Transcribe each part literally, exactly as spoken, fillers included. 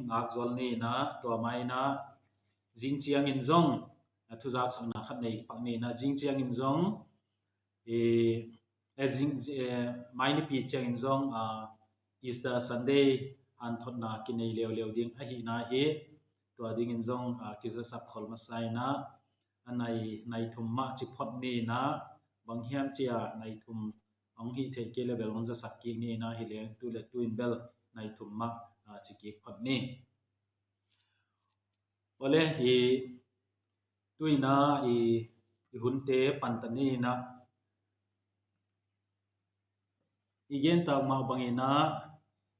ngak zual ni in ah, tua mah in ah zing ciangin zong, a, thuzaksakna khat nei pak ni in ah, zing ciangin zong, e, e, zing, e, mai nipi ciangin zong, a, Easter Sunday hanthotna kinei leuleu ding ahihna hi. Tua dingin zong, a, kizasak khol masa in ah, a nai, nai thum mah ci phot ni in ah, bang hiam ci a nai thum hong hih theih kei le bel hong zasak kik ni in ah, hi leng tu le tu in bel nai thum mah, a, ci kik phot ni. Awle, i tu in ah i, i hunte pan ta ni in ah, i gen tak mah bangin ah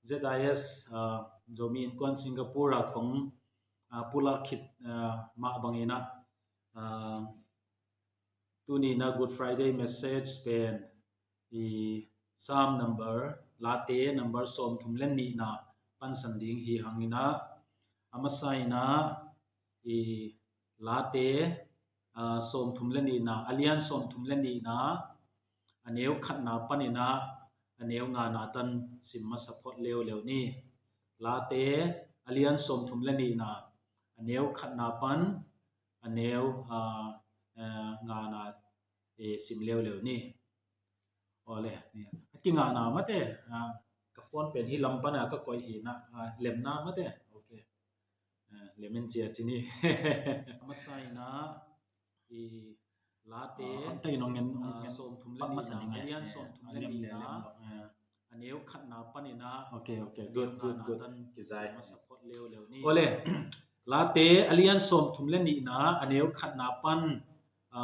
Z I S, a, Zomi Innkuan Singapore ah khong, a, pulak khit, a, mah bangin ah, a, tuni in ah Good Friday message pen i Psalm number, Late number sawmthum le nihna pansan ding hi hang in ah, a masa in ah i Late, a, sawmthum le nihna, a lian sawmthum le nihna, a neu khatna pan in ah a neu ngana tan sim masa phot leuleu ni. Late a lian sawmthum le nihna, a neu khatna pan a neu, a, a, ngana, e, sim leuleu ni. Awle, ni. A kingana mate, a, ka phone pen hi lam pan a ka koih hi na, a, lemna mate. Ok. A, lem in cia ci ni. A masa in ah i Late, a, hon ta in hong en, hong en, sawmthum le nihna, a lian sawmthum le nihna, a neu khatna pan in ah, ok, ok, good, good, good, kizai masa phot leuleu ni. Awle, Late a lian sawmthum le nihna, a neu khatna pan, a,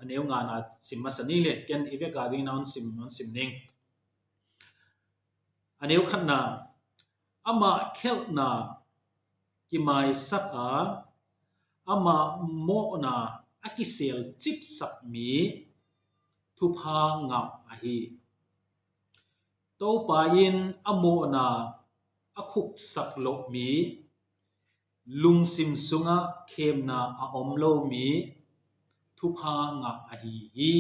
a neu ngana sim masa ni le, ken i vek a ding in ah hon sim, hon sim ning. A neu khatna, amah khelhna kimaisak a, amah mawhna a kiselcipsak mi thupha ngah ahi. Topa in a mawhna a khuksak loh mi, lungsim sungah khemna a om lo mi thupha ngah ahi hi.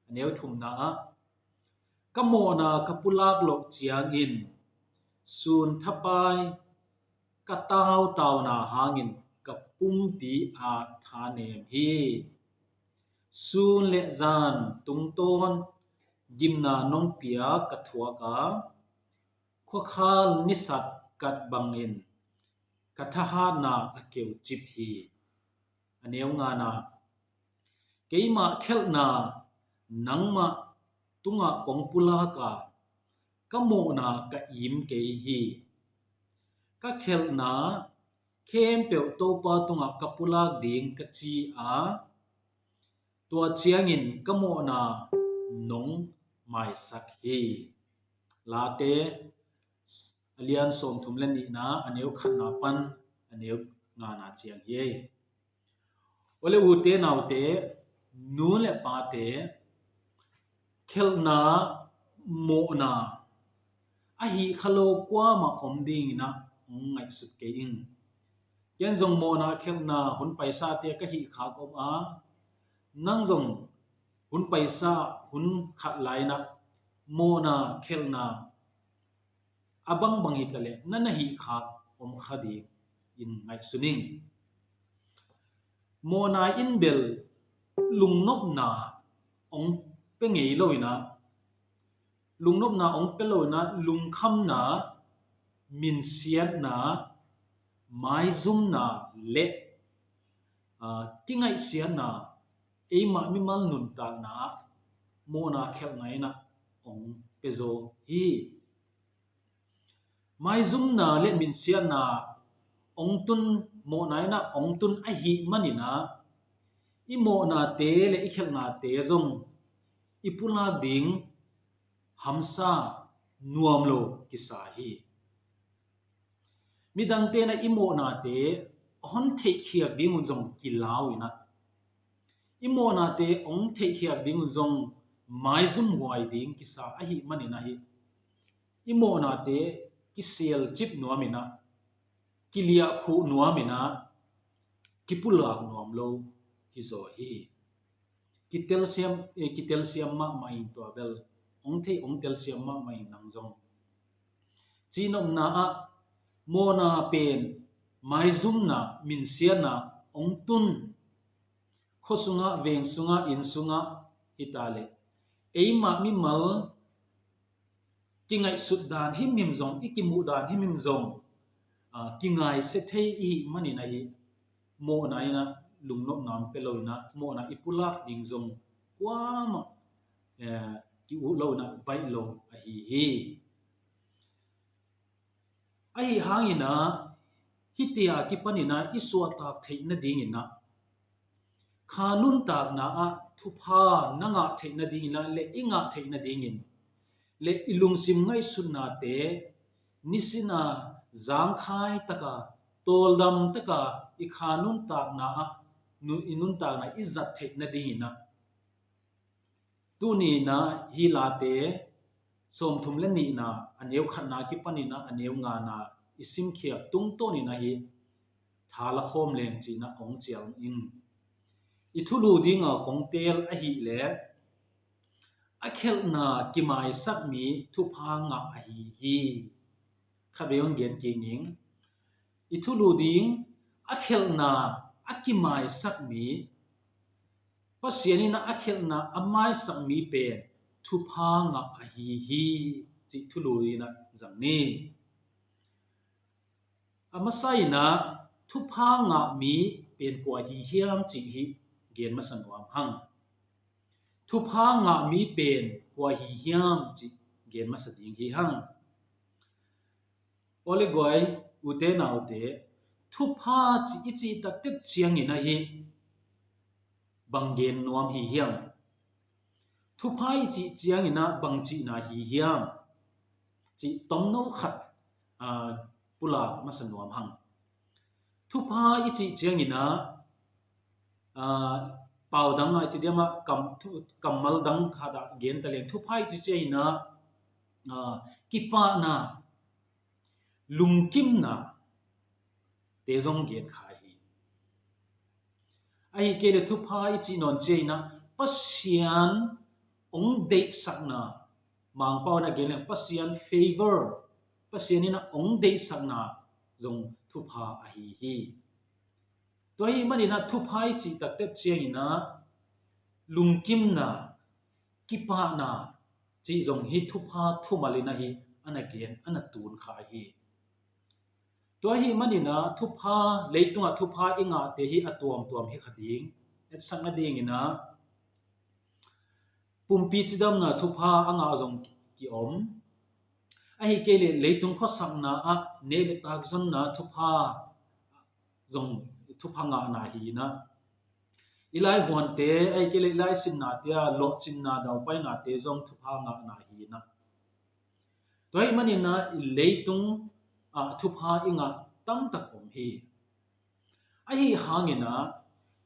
A neu thumna ah, ka mawhna ka pulak loh ciangin sun thapai ka tautauna hangin ka pumpi ah thanem hi. Sun le zan tungtawn gimna nong pia ka thuak a, khuakhal nisat kat bangin ka thahatna a keucip hi. A neu ngana, keimah khelhna nangmah tungah kong pulak a, ka mawhna ka im kei hi. Ka khelhna khempeuh Topa tungah ka pulak ding ka ci a, tua ciangin ka mawhna nong maisak hi. Late a lian sawmthum le nihna, a neu khatna pan a neu ngana ciang hi. Awle, ute naute, nu le pate, khelhna, mawhna a hih kha lo kuamah om dingin ah hong ngaihsut kei in. Ken zong mawhna, khelhna hun paisate ka hih khak om a, nang zong hun paisa hun khat lai in ah mawhna, khelhna a bangbang hi ta leh na na hih khak om kha dingin ngaihsun ing. Mawhna in bel lungnopna hong pia ngei lo in ah, lungnopna hong pia lo in ah, lungkhamna, minsiatna, maizumna le, aa, kingaihsiatna, eimah mimal nuntakna ah mawhna, khelhna in ah hong pia zaw hi. Maizumna le minsiatna hong tun, mawhna in ah hong tun ahih manin ah, i mawhnate le i khelhnate zong i pulak ding hamsa, nuam lo kisa hi. Midangte in ah i mawhnate hon theihkhiak ding un zong kilau in ah, i mawhnate hong theihkhiak ding un zong maizum huai ding kisa ahih manin ahi. I mawhnate kiselcip nuam in ah, kiliahkhuh nuam in ah, kipulak nuam lo hi zaw hi. Kitelsiam, eh, kitelsiam mahmah ing tua bel. Hong thei, hong telsiam mahmah ing nang zong. Cihnopna ah, Mawhna pen maizumna, minsiatna hong tun, khua sungah, veng sungah, inn sungah hi ta leh, eimah mimal kingaihsut dan himhim zong, i kimuh dan himhim zong, aa, kingaisia thei i hih manin ahi, mawhna in ah lungnopna hong pia lo in ah, mawhna i pulak ding zong kuamah, eh, ki-uh lo in ah baih lo ahi hi. Ahi hangin ah, hihte a kipanin ah i suahtak theih nadingin ah, kha nuntakna ah thupha na ngah theih nadingin ah, le i ngah theih nadingin, le i lungsim ngaihsutnate nisin a zangkhai taka, tawldam taka i kha nuntakna ah, nu-, i nuntakna i zat theih nadingin ah, tuni in ah hih Late sawmthum le nihna, a neu khatna kipanin ah a neu ngana i simkhiat tungtawnin ahi, tha la khawm leng ci-in ah hong cial ing. I thulu dinga kong teel ahih leh, a khelhna kimaisak mi thupha ngah ahi hi. Khatvei hong gen kik ning. I thulu ding, a khelhna a kimaisak mi, Pasian in ah a khelhna a maisak mi pen thupha ngah ahi hi, cih thulu in ah zang ni. A masa in ah, thupha ngah mi pen kua hi hiam cih hi gen masa nuam hang. Thupha ngah mi pen kua hi hiam cih gen masa ding hi hang. Aw le guai, ute naute, thupha cih i cih taktak ciangin ahi, bang gen nuam hi hiam? Thupha i cih ciangin ah bang cihna hi hiam? Cih tomno khat, aa, pulak masa nuam hang. Thupha i cih ciangin ah, aa, pau dang ah i ci diam ah, kam, thu-, kammal dang khat ah gen ta leng, thupha i cih ciangin ah, aa, kipahna, lungkimna te zong gen kha hi. Ahi kei leh thupha i cih nawn ciangin ah Pasian hong deihsakna, Mangpau in ah gen leng Pasian favor, Pasian in ah hong deihsakna zong thupha ahi hi. Tua ahih manin ah thupha i cih taktak ciangin ah lungkimna, kipahna cih zong hi thupha thumal in ahi, a na gen, a na tun kha hi. Tua ahih manin ah thupha, leitungah thupha i ngahte hi a tuamtuam hi kha ding. Etsak nadingin ah pumpi cidamna thupha a ngah zong ki-om. Ahi kei leh leitung khuasakna ah neih le tak zonna thupha zong thupha ngahna hi in ah, i laihuante, ahi kei leh i laisinnate ah lawhcinna, daupainate zong thupha ngahna hi in ah. Tua ahih manin ah i leitung ah thupha i ngah tamtak om hi. Ahi hangin ah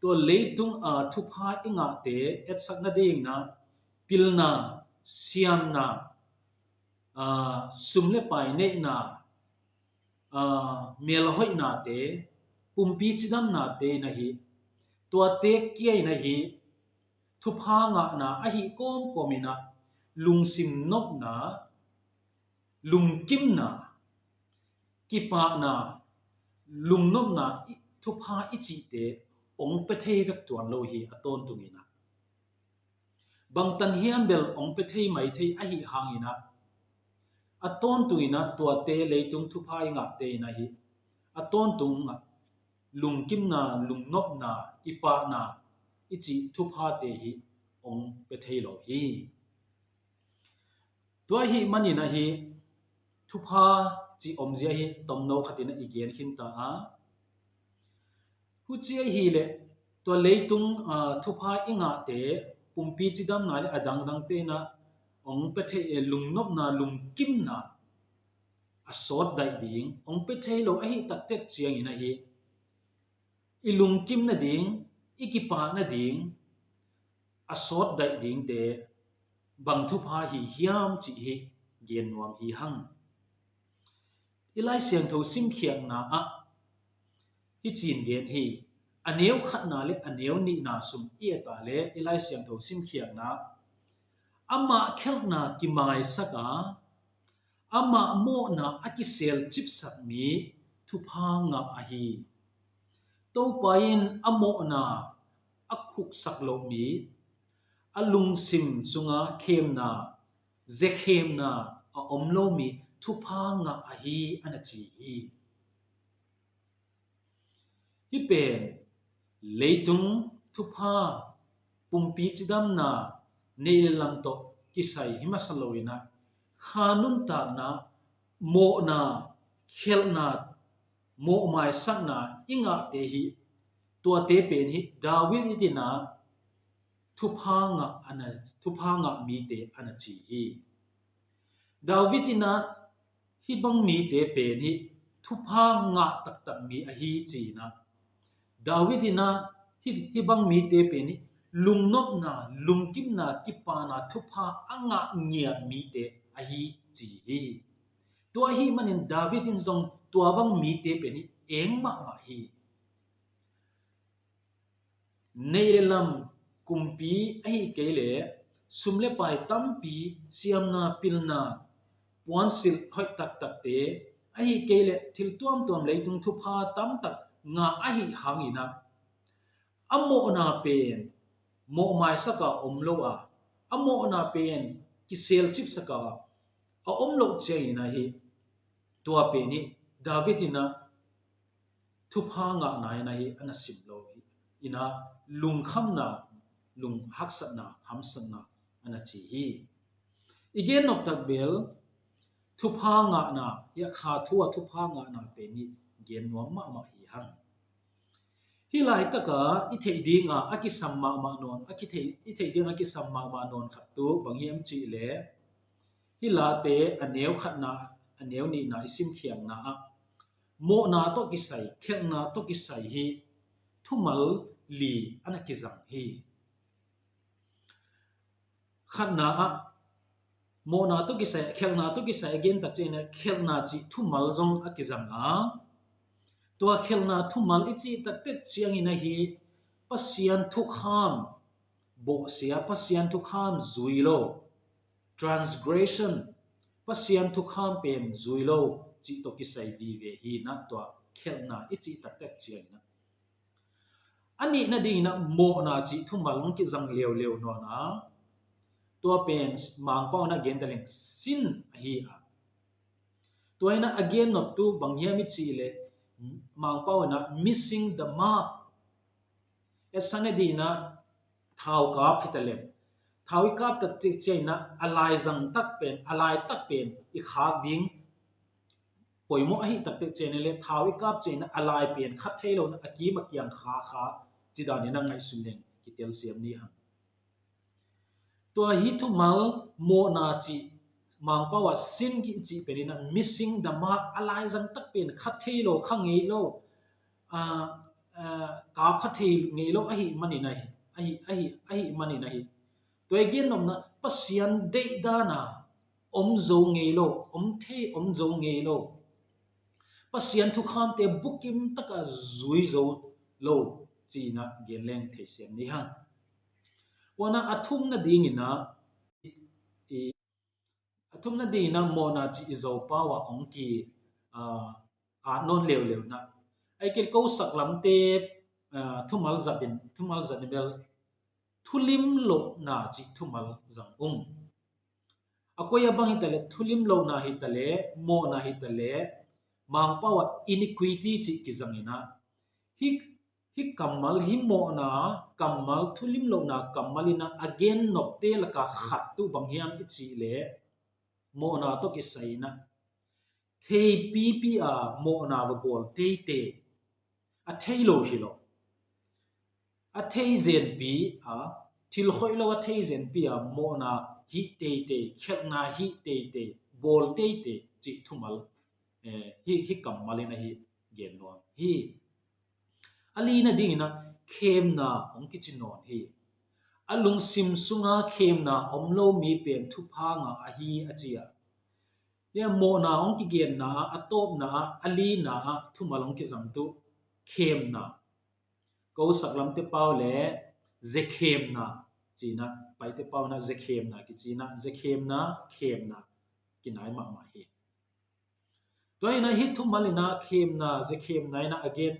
tua leitung ah thupha i ngahte etsak nadingin ah pilna, siamna, aa, sum le pai neihna, aa, melhoihnate, pumpi cidamnate in ahi, tuate kia in ahi, thupha ngahna ahi kawmkawm in ah lungsim nopna, lungkimna, kipahna, lungnopna, i, thupha i cihte hong pia thei vek tuan lo hi a tawntungin ah. Bangtan hiam bel hong pia thei mai thei ahi hangin ah, a tawntungin ah tuate leitung thupha i ngahte in ahi, a tawntung ah lungkimna, lungnopna, kipahna i cih thuphate hi hong pia thei lo hi. Tua ahih manin ahi, thupha cih omzia hi tomno khatin ah i gen khin ta a. Huci ahih leh tua leitung, aa, thupha i ngahte, pumpi cidamna le a dangdangte in ah hong pia thei, eh, lungnopna, lungkimna a sawt daih ding, hong pia thei lo ahih taktak ciangin ahi, i lungkim nading, i kipah nading a sawt daih dingte bang thupha hi hiam cih hi gen nuam hi hang. I Lai Siangtho simkhiatna ah hicin gen hi. A neu khatna le a neu nihna sung i et a le i Lai Siangtho simkhiatna, amah khelhna kimaisak a, amah mawhna a kiselcipsak mi thupha ngah ahi. Topa in a mawhna a khuksak loh mi, a lungsim sunga khemna, zekhemna a om lo mi thupha ngah ahi, a na ci hi. Hih pen leitung thupha, pumpi cidamna, neih le lam tawh kisai hi masa lo in ah, kha nuntakna, mawhna, khelhna, mawhmaisakna i ngahte hi. Tuate pen hi David i tina thupha ngah a na, thupha ngah mite a na ci hi. David in ah hih bang mite pen hi thupha ngah taktak mi ahi ci-in ah, David in ah hih, hih bang mite pen hi lungnopna, lungkimna, kipana thupha a ngah ngiat mite ahi ci hi. Tua ahih manin David in zong tua bang mite pen hi eng mahmah hi. Neih le lam, kumpi, ahih kei leh sum le pai tampi, siamna, pilna, puansilh hoih taktakte, ahih kei leh thil tuamtuam leitung thupha tamtak ngah ahih hangin ah, a mawhna pen mawhmaisak a om lo a, a mawhna pen kiselcipsak a, a om loh ciangin ah hi, tua pen hi David in ah thupha ngahna in ah hi a na sim lo hi. In ah lungkhamna, lunghaksatna, hamsatna a na ci hi. I gen noptak bel thupha ngahna, hi a kha thu a thupha ngahna pen hi gen nuam mahmah hi hang. Hih laitak a i theih ding a, a kisam mahmah nawn, a kitheih, i theih ding a kisam mahmah nawn khat tu bang hiam cih leh, hih Late a neu khatna, a neu nihna i simkhiatna ah, mawhna tawh kisai, khelhna tawh kisai hi thumal li a na kizang hi. Khatna ah, mawhna tawh kisai, khelhna tawh kisai a gen tak ciangin ah, khelhna cih thumal zong a kizang a, tua khelhna thumal i cih taktak ciangin ah hi Pasian thukham bawhsia, Pasian thukham zui lo, transgression, Pasian thukham pen zui lo cih tawh kisai vive hi in ah, tua khelhna i cih taktak ciangin ah. A nihna dingin ah mawhna cih thumal hong kizang leuleu nawn a, tua pen Mangpau in ah gen ta leng sin ahi a. Tua in ah a gen nop tu bang hiam i cih leh, Mangpau in ah missing the mark. Etsak nadingin ah thau kap hi ta leng, thau i kap taktak ciangin ah a laizang tak pen, a lai tak pen i khak ding poimawh ahi taktak ciangin leh thau i kap ciangin ah a lai pen khat thei lo in ah a kim a kiang kha kha, ci danin ah ngaihsun leng kitelsiam ni hang. Tua hi thumal mawhna cih, Mangpau ah sin i cih pen in ah missing the mark, a laizang tak pen khat thei lo, kha ngei lo, ah, ah, kap kha thei ngei lo ahih manin ah hi, ahih, ahih, ahih manin ah hi. Tua i gen nopna, Pasian deihdan a om zo ngei lo, om thei, om zo ngei lo, Pasian thukhamte bukim tak a zui zo lo, ci-in ah gen leng theisiam ni hang. Tua in ah a thumna dingin ah, i, i, a thumna dingin ah mawhna cih i Zopau ah hong ki, ah, at nawn leuleu in ah, ahih kei leh ko sak lamte, ah, thumal zat in, thumal zat in bel thulim lohna cih thumal zang ung. A koi a bang hi ta leh, thulim lohna hi ta leh, mawhna hi ta leh, Mangpau ah iniquity cih kizang in ah, hi, hi kammal, hi mawhna kammal, thulim lohna kammal in ah a gen nopte lak a khat tu bang hiam i cih leh, mawhna tawh kisai in ah theipipi a mawhna va bawl teitei, a thei lo hi lo, a thei zenpi a, thil hoih lo a thei zenpi a mawhna hih teitei, khelhna hih teitei, bawl teitei cih thumal, eh, hih, hih kammal in ah hi gen nuam hi. A lina dingin ah khemna hong kici nawn hi. A lungsim sunga khemna om lo mi pen thupha ngah ahi, a ci a. Hih a mawhna hong kigenna ah, a tawpna ah, a lina ah thumal hong kizang tu khemna. Ko sak lamte pau leh zekhemna ci-in ah, Paite pau in ah zekhemna kici-in ah, zekhemna, khemna kinai mahmah hi. Tua hi na hi thumal in a khemna, ze khemna in a a gen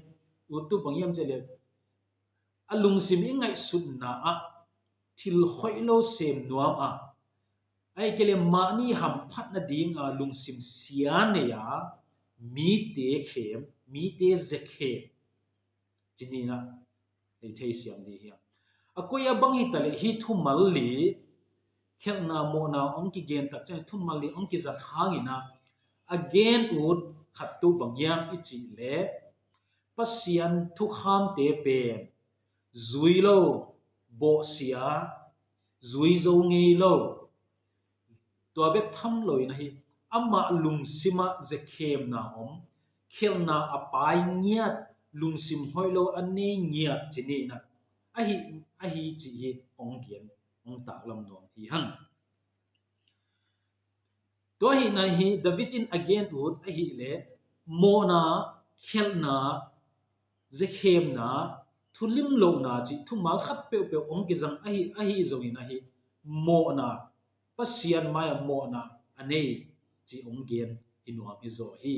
ut tu bang hiam cih leh, a lungsim i ngaihsutna ah thil hoih lo sem nuam a, ahih kei leh mahni hamphat nading a lungsim sia nei a, mite khem, mite ze khem, ci ni na, ei thei siam ding hiam? A koi a bang hi ta leh hi thumal li, khelhna mawhna hong kigen tak ciang thumal li hong kizat hangin a, a gen ut khat tu bang hiam i cih leh, Pasian thukhamte pen zui lo, bawhsia, zui zo ngei lo, tua bek tham lo in a hi, amah lungsim ah ze khemna om, khelhna a pai ngiat, lungsim hoih lo a nei ngiat ci ni na, ahi, ahi cih hi hong gen, hong taklam nuam hi hang. Tua hi na hi David in a gen ut ahih leh, mawhna, khelhna, ze khemna, thulim lohna cih thumal khat peuhpeuh hong kizang ahi, ahi zongin a hi, mawhna, Pasian mai ah mawhna a nei cih hong gen hi nuam hi zaw hi.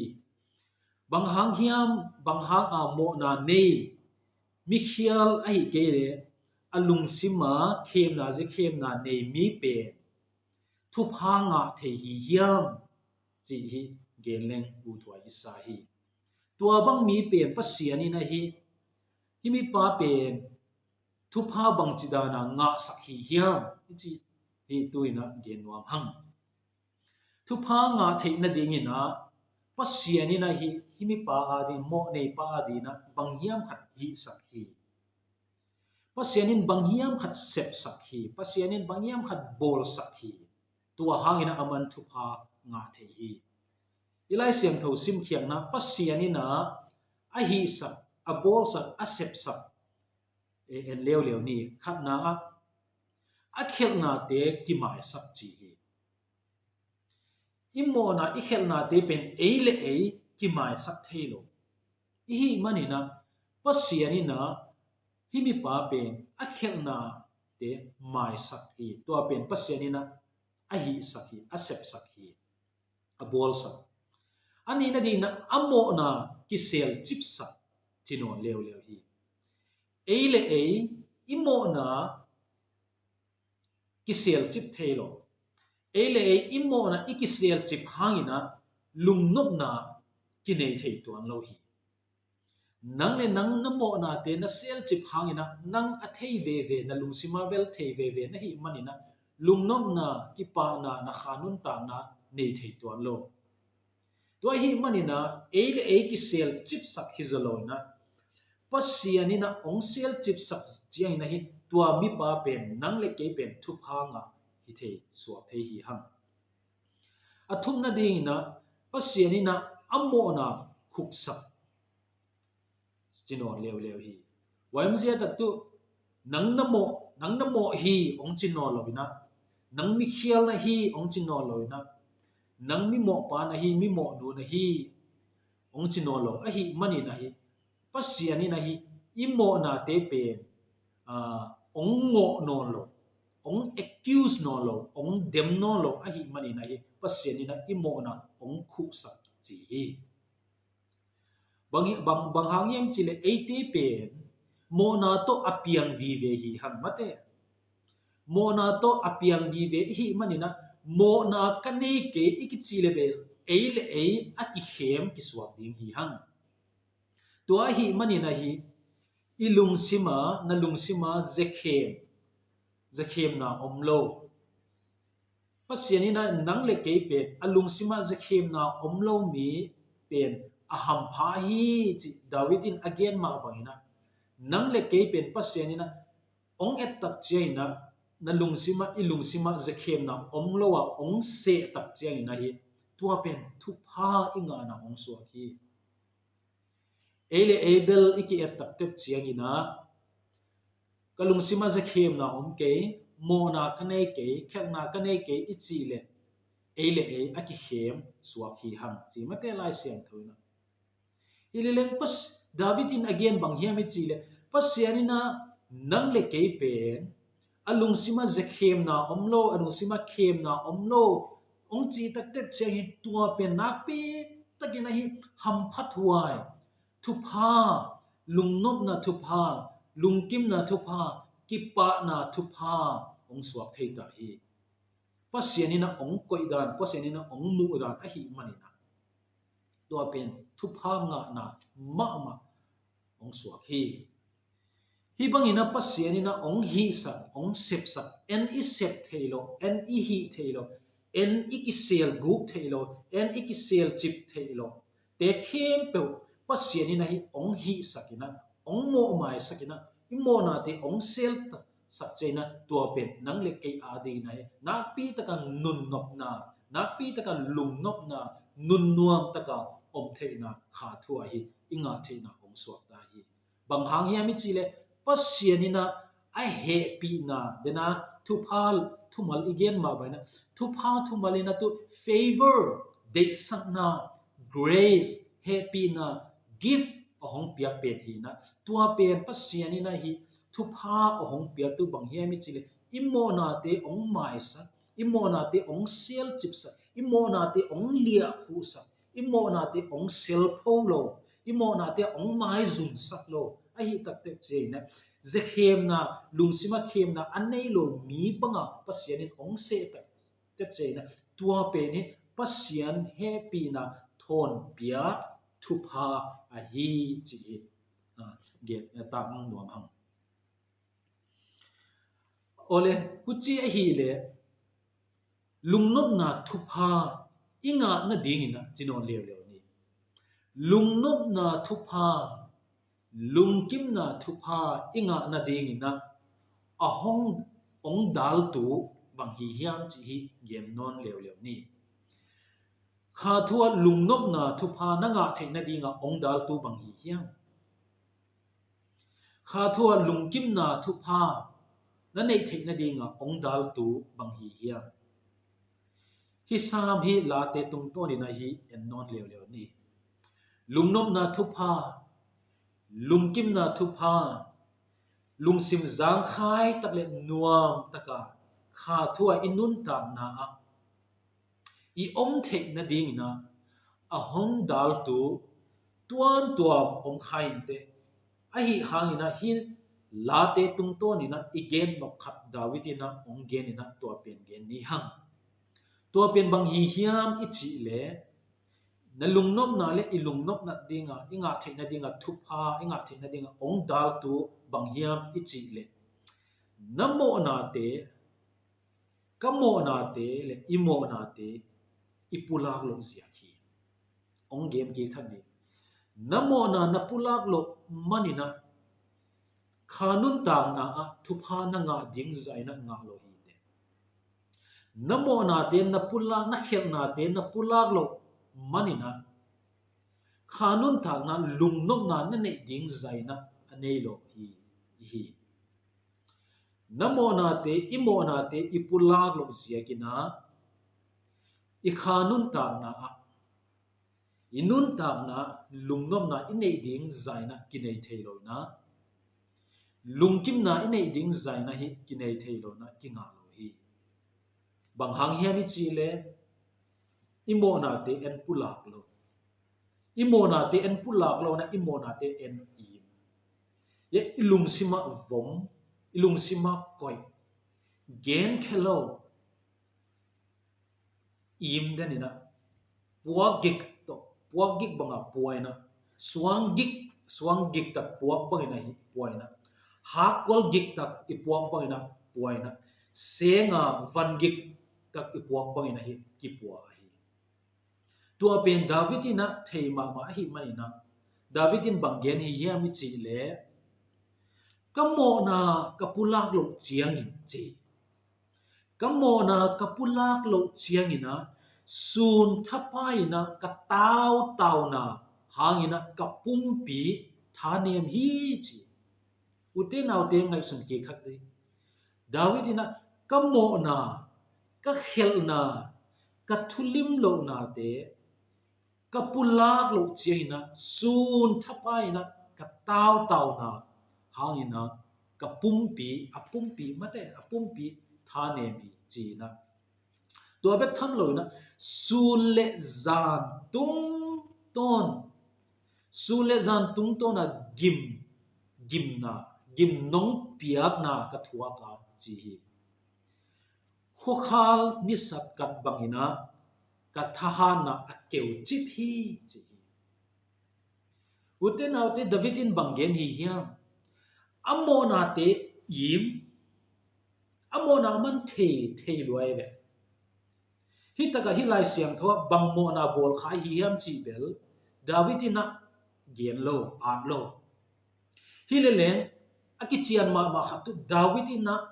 Bang hang hiam, bang hang a mawhna nei, mikhial ahih kei leh a lungsim a khemna, ze khemna nei mi pen thupha ngah thei hi hiam, cih hi gen leng ut huai i sa hi. Tua bang mi pen Pasian in a hi, hi mipa pen thupha bangci dan a ngahsak hi hiam, i cih hi tu in a gen nuam hang. Thupha ngah theih nadingin a, Pasian in a hi, hi mipa a ding, mawh neipa a ding a bang hiam khat hihsak hi. Pasian in bang hiam khat sepsak hi, Pasian in bang hiam khat bawlsak hi. Tua hangin a aman thupha ngah thei hi. I Lai Siangtho simkhiakna, Pasian in a, a hihsak, a bawlsak, a sepsak, e, en leuleu ni. Khatna ah, a khelhnate kimaisak ci hi. I mawhna, i khelhnate pen ei le ei kimaisak thei lo. I hih manin a, Pasian in a, hi mipa pen a khelhnate maisak hi. Tua pen Pasian in a, a hihsak hi, a sepsak hi, a bawlsak. A nihna dingin a, a mawhna kiselcipsak ci nawn leuleu hi. Ei le ei i mawhna kiselcip thei lo. Ei le ei i mawhna i kiselcip hangin a, lungnopna kinei thei tuan lo hi. Nang le nang na mawhnate na selcip hangin a, nang a thei veve, na lungsim a bel thei veve na hih manin a, lungnopna, kipahna, na kha nuntakna nei thei tuan lo. Tua ahih manin a, ei le ei kiselcipsak hi zaw lo in a, Pasian in a hong selcipsak ciangin a hi, tua mipa pen, nang le kei pen thupha ngah hi thei, suak thei hi hang. A thumna dingin a, Pasian in a, a mawhna khuksak ci nawn leuleu hi. Huai omzia tak tu, nang na mawh, nang na mawh hi hong ci nawn lo in a, nang mikhial na hi hong ci nawn lo in a, nang mimawhpa na hi, mimawhnu na hi hong ci nawn lo. Ahih manin a hi, Pasian in a hi, i mawhnate pen, ah, hong ngawh nawn lo, hong accuse nawn lo, hong dem nawn lo. Ahih manin a hi, Pasian in a i mawhna hong khuksak ci hi. Bang, bang, bang hang hiam cih leh eite pen mawhna tawh a piang vive hi hang mate. Mawhna tawh a piang vive i hih manin a, mawhna ka nei kei i kici le bel, ei le ei a kikhem kisuak ding hi hang. Tua ahih manin a hi, i lungsim a, na lungsim a ze khem, ze khemna om lo. Pasian in a, nang le kei pen a lungsim a ze khemna om lo mi pen a hampha hi, ci David in a gen mah bangin a, nang le kei pen Pasian in a hong et tak ciangin a, na lungsim a, i lungsim a ze khemna om lo a hong seh tak ciangin a hi, tua pen thupha i ngahna hong suak hi. Ei le ei bel i ki-et tak tep ciangin a, ka lungsim a ze khemna om kei, mawhna ka nei kei, khelhna ka nei kei i cih leh, ei le ei a kikhem suak hi hang, ci mate Lai Siangtho in a. Hi le leng Pas-, David in a gen bang hiam i cih leh, Pasian in a, nang le kei pen a lungsim a ze khemna om lo, a lungsim a khemna om lo hong cih tak tep ciangin, tua pen nakpi takin ahi hamphathuai thupha, lungnopna thupha, lungkimna thupha, kipahna thupha hong suak thei ta hi. Pasian in a hong koih dan, Pasian in a hong muh dan ahih manin a, tua pen thupha ngahna mahmah hong suak hi. Hih bangin a Pasian in a hong hihsak, hong sepsak, en i sep thei lo, en i hih thei lo, en i kisel guk thei lo, en i kisel cip thei lo te khempeuh Pasian in a hih hong hihsak in a, hong mawhmaisak in a, i mawhnate hong selsak ciangin a, tua pen nang le kei a dingin a hi nakpi taka nunnopna, nakpi taka lungnopna, nunnuam taka om theihna kha thu ahi i ngah theihna hong suak ta hi. Bang hang hiam i cih leh Pasian in a a hehpihna, den a thupha thumal i gen mah bangin a, thupha thumal in a tu favor, deihsakna, grace, hehpihna, gift a hong piak pen hi in a, tua pen Pasian in a hih thupha a hong piaktu bang hiam i cih leh i mawhnate hong maisak, i mawhnate hong selcipsak, i mawhnate hong liahkhuhsak, i mawhnate hong selpho lo, i mawhnate hong maizunsak lo ahih takte ciangin a, zekhemna, lungsim a khemna a nei lo mi banga Pasian in hong seh takte ciangin a, tua pen hi Pasian hehpihna thawnpiak thupha ahi cih hi. A, gen, a, tak nuam hang. Awle, huci ahih leh lungnopna thupha i ngah nadingin a ci nawn leuleu ni. Lungnopna thupha, lungkimna thupha i ngah nadingin a, a hong, hong daltu bang hi hiam cih hi gen nawn leuleu ni. Kha thu ah lungnopna thupha na ngah theih nadinga hong daltu bang hi hiam? Kha thu ah lungkimna thupha na neih theih nadinga hong daltu bang hi hiam? Hih Sam hi Late tungtawnin a hi en nawn leuleu ni. Lungnopna thupha, lungkimna thupha, lungsim zangkhai tak le nuam taka kha thu ah i nuntakna ah i om theih nadingin a, a hong daltu tuamtuam om kha inteh. Ahi hangin a, hih Late tungtawnin a i gen nop khat David in a hong genin a, tua pen gen ni hang. Tua pen bang hi hiam i cih leh, na lungnopna le i lungnopna dinga, i ngah theih nadinga thupha, i ngah theih nadinga hong daltu bang hiam i cih leh, na mawhnate, ka mawhnate le i mawhnate i pulak loh ziak hi. Hong gen kik thak ding. Na mawhna na pulak loh manin a, kha nuntakna ah thupha na ngah ding zah in a ngah lo hi teh. Na mawhnate na pulak, na khelhnate na pulak loh manin a, kha nuntakna lungnopna na neih ding zah in a a nei lo hi, hi. Na mawhnate, i mawhnate i pulak loh ziakin a, i kha nuntakna ah, i nuntakna lungnopna i neih ding zah in a kinei thei lo in a, lungkimna i neih ding zah in a hi kinei thei lo in a, kingah lo hi. Bang hang hiam i cih leh, i mawhnate en pulak lo. I mawhnate en pulak lo in a, i mawhnate en im. Ia i lungsim ah vom, i lungsim ah koih, genkhia lo, im den in a, puak gik tawh, puak gik banga pua in a, suang gik, suang gik tak puak bangin a hi pua in a, hakkol gik tak i puak bangin a pua in a, senga van gik tak i puak bangin a hi kipua ahi. Tua pen David in a thei mahmah ahih manin a, David in bang gen hi hiam i cih leh, ka mawhna ka pulak loh ciangin ci. Ka mawhna ka pulak loh ciangin a, sun thapai in a ka tautauna hangin a ka pumpi thanem hi ci. Ute naute ngaihsun kik thak ding. David in a ka mawhna, ka khelhna, ka thulim lohnate, ka pulak loh ciangin a, sun thapai in a ka tautauna hangin a ka pumpi, a pumpi mate, a pumpi thanem hi ci in a. Tua bek tham lo in a, sun le zan tung tawn, sun le zan tungtawna gim, gimna, gim nong piakna ka thuak a, ci hi. Khuakhal nisat kat bangin ah ka thahatna a keu cip hi, ci hi. Ute naute, David in bang gen hi hiam? A mawhnate im, a mawhna man thei, thei luai ve. Hi takah hih Lai Siangtho ah bang mawhna bawl kha hi hiam cih bel David in ah gen lo, at lo. Hi leleng a kician mahmah khat tu David in ah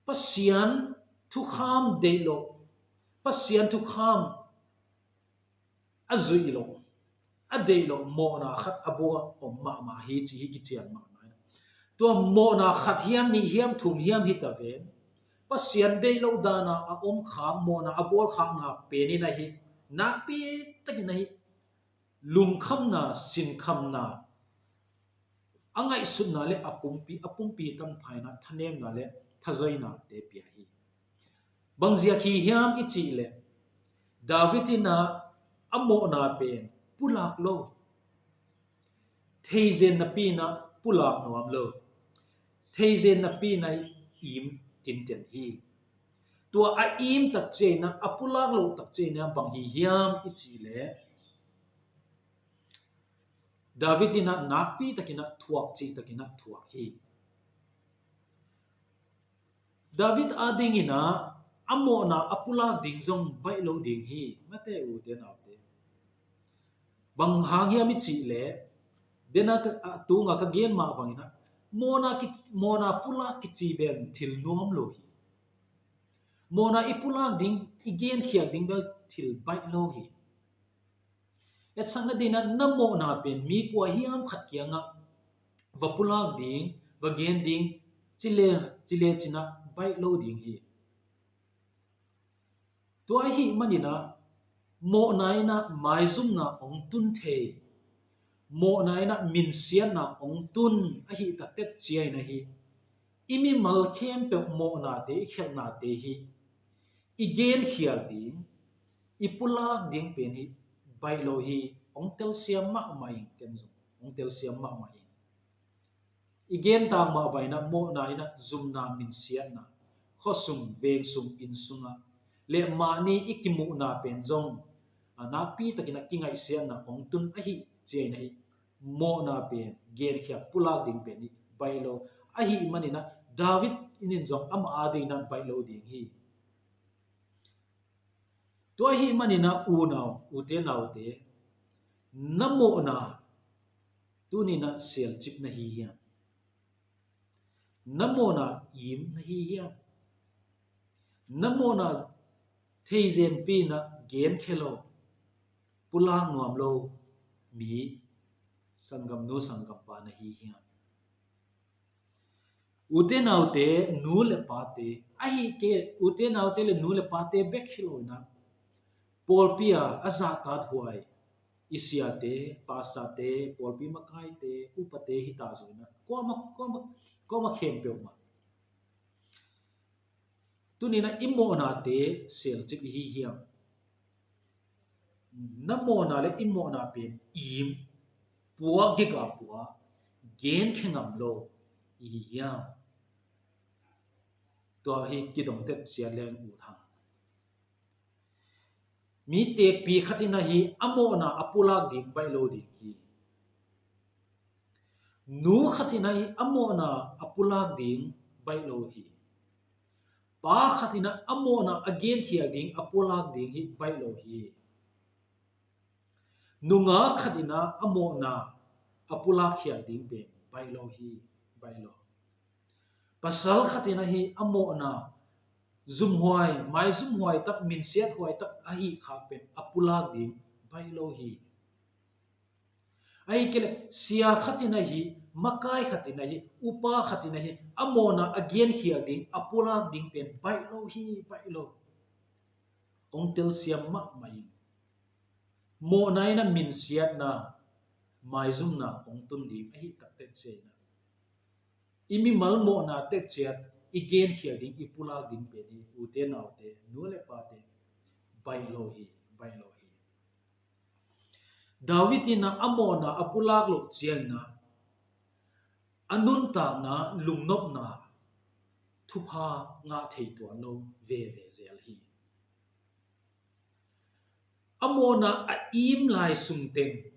Pasian thukham deih lo, Pasian thukham a zuih lo, a deih lo mawhna khat a bua om mahmah hi, ci hi kician mahmah. Tua mawhna khat hiam, nih hiam, thum hiam hi ta ven, Pasian deih lo dana a om khak, mawhna a bawl khakna pen in ahi, nakpi takin ahi, lungkhamna, sinkhamna, a ngaihsutna le a pumpi, a pumpi tanphaina, thanemna le thazoinate pia hi. Bang ziak hi hiam i cih leh, David in ah a mawhna pen pulak lo. Theizen napi in ah pulak nuam lo. Theizen napi in ah im tinten hi. Tua a im tak ciangin ah, a pulak lo tak ciangin ah bang hi hiam i cih leh, David in ah nakpi takin ah thuak, cih takin ah thuak hi. David adingin ah a mawhna a pulak ding zong baih lo ding hi, mate, ute naute. Bang hang hiam i cih leh, den a ka, a tunga ka gen mah bangin ah, mawhna ki, mawhna pulak kici bel thil nuam lo hi. Mawhna i pulak ding, i genkhiak ding bel thil baih lo hi. Etsakna dingin ah na mawhna pen mi kua hiam khat kiangah va pulak ding, va gen ding, ci le, ci le cin ah baih lo ding hi. Tua ahih manin ah mawhna in ah maizumna hong tun thei, mawhna in ah minsiatna hong tun ahih taktek ciangin ahi, i mimal khempeuh mawhnate, i khialhnate hi i genkhial ding, i pulak ding pen hi baih lo hi. Hong telsiam mahmah ing, ken zong hong telsiam mahmah ing. I gen tak mah bangin ah mawhna in ah zumna, minsiatna, khuasung, vengsung, innsungah le mahni i kimuhna pen zong, a, nakpi takin ah kingaihsiatna hong tun ahih ciangin ahi, mawhna pen genkhiak, pulak ding pen hi baih lo. Ahih manin ah David in zong amah adingin ah baih lo ding hi. Tua ahih manin ah unau, ute naute, na mawhna tuni in ah sialcip na hi hiam? Na mawhna im na hi hiam? Na mawhna theizenpi in ah genkhia lo, pulak nuam lo mi sanggamnu sanggampa na hi hiam? Ute naute, nu le pate, ahi kei, ute naute le nu le pate bek hi lo in ah, pawlpi a a zahtakhuai i siate, pastorte, pawlpi makaite, upate hi ta zong in ah, kuamah, kuamah, kuamah khempeuh mah, tuni in ah i mawhnate sialcip i hi hiam? Na mawhna le i mawhna pen im, puak gik a puak, genkhia ngam lo i hi hiam? Tua hi kidong tek ciat leng ut hang. Mi tekpi khat in ahi, a mawhna a pulak ding baih lo ding hi. Nu khat in ahi, a mawhna a pulak ding baih lo hi. Pa khat in ah a mawhna a genkhiak ding, a pulak ding hi baih lo hi. Nungak khat in ah a mawhna a pulak khiak ding pen baih lo hi, baih lo. Pasal khat in ahi, a mawhna zumhuai, maizumhuai tak, minsiathuai tak ahi khak pen a pulak ding baih lo hi. Ahi kei leh sia khat in ahi, makai khat in ahi, upa khat in ahi, a mawhna a genkhiak ding, a pulak ding pen baih lo hi, baih lo. Hong telsiam mahmah ing. Mawhna in ah minsiatna, maizumna hong tun ding ahi taktek ciangin ah, i mimal mawhna tek ciat i genkhiak ding, i pulak ding pen hi, ute naute, nu le pate, baih lo hi, baih lo hi. David in a mawhna a pulak loh ciangin a nuntakna, lungnopna thupha ngah thei tuan lo veve zel hi. A mawhna a im lai sungteng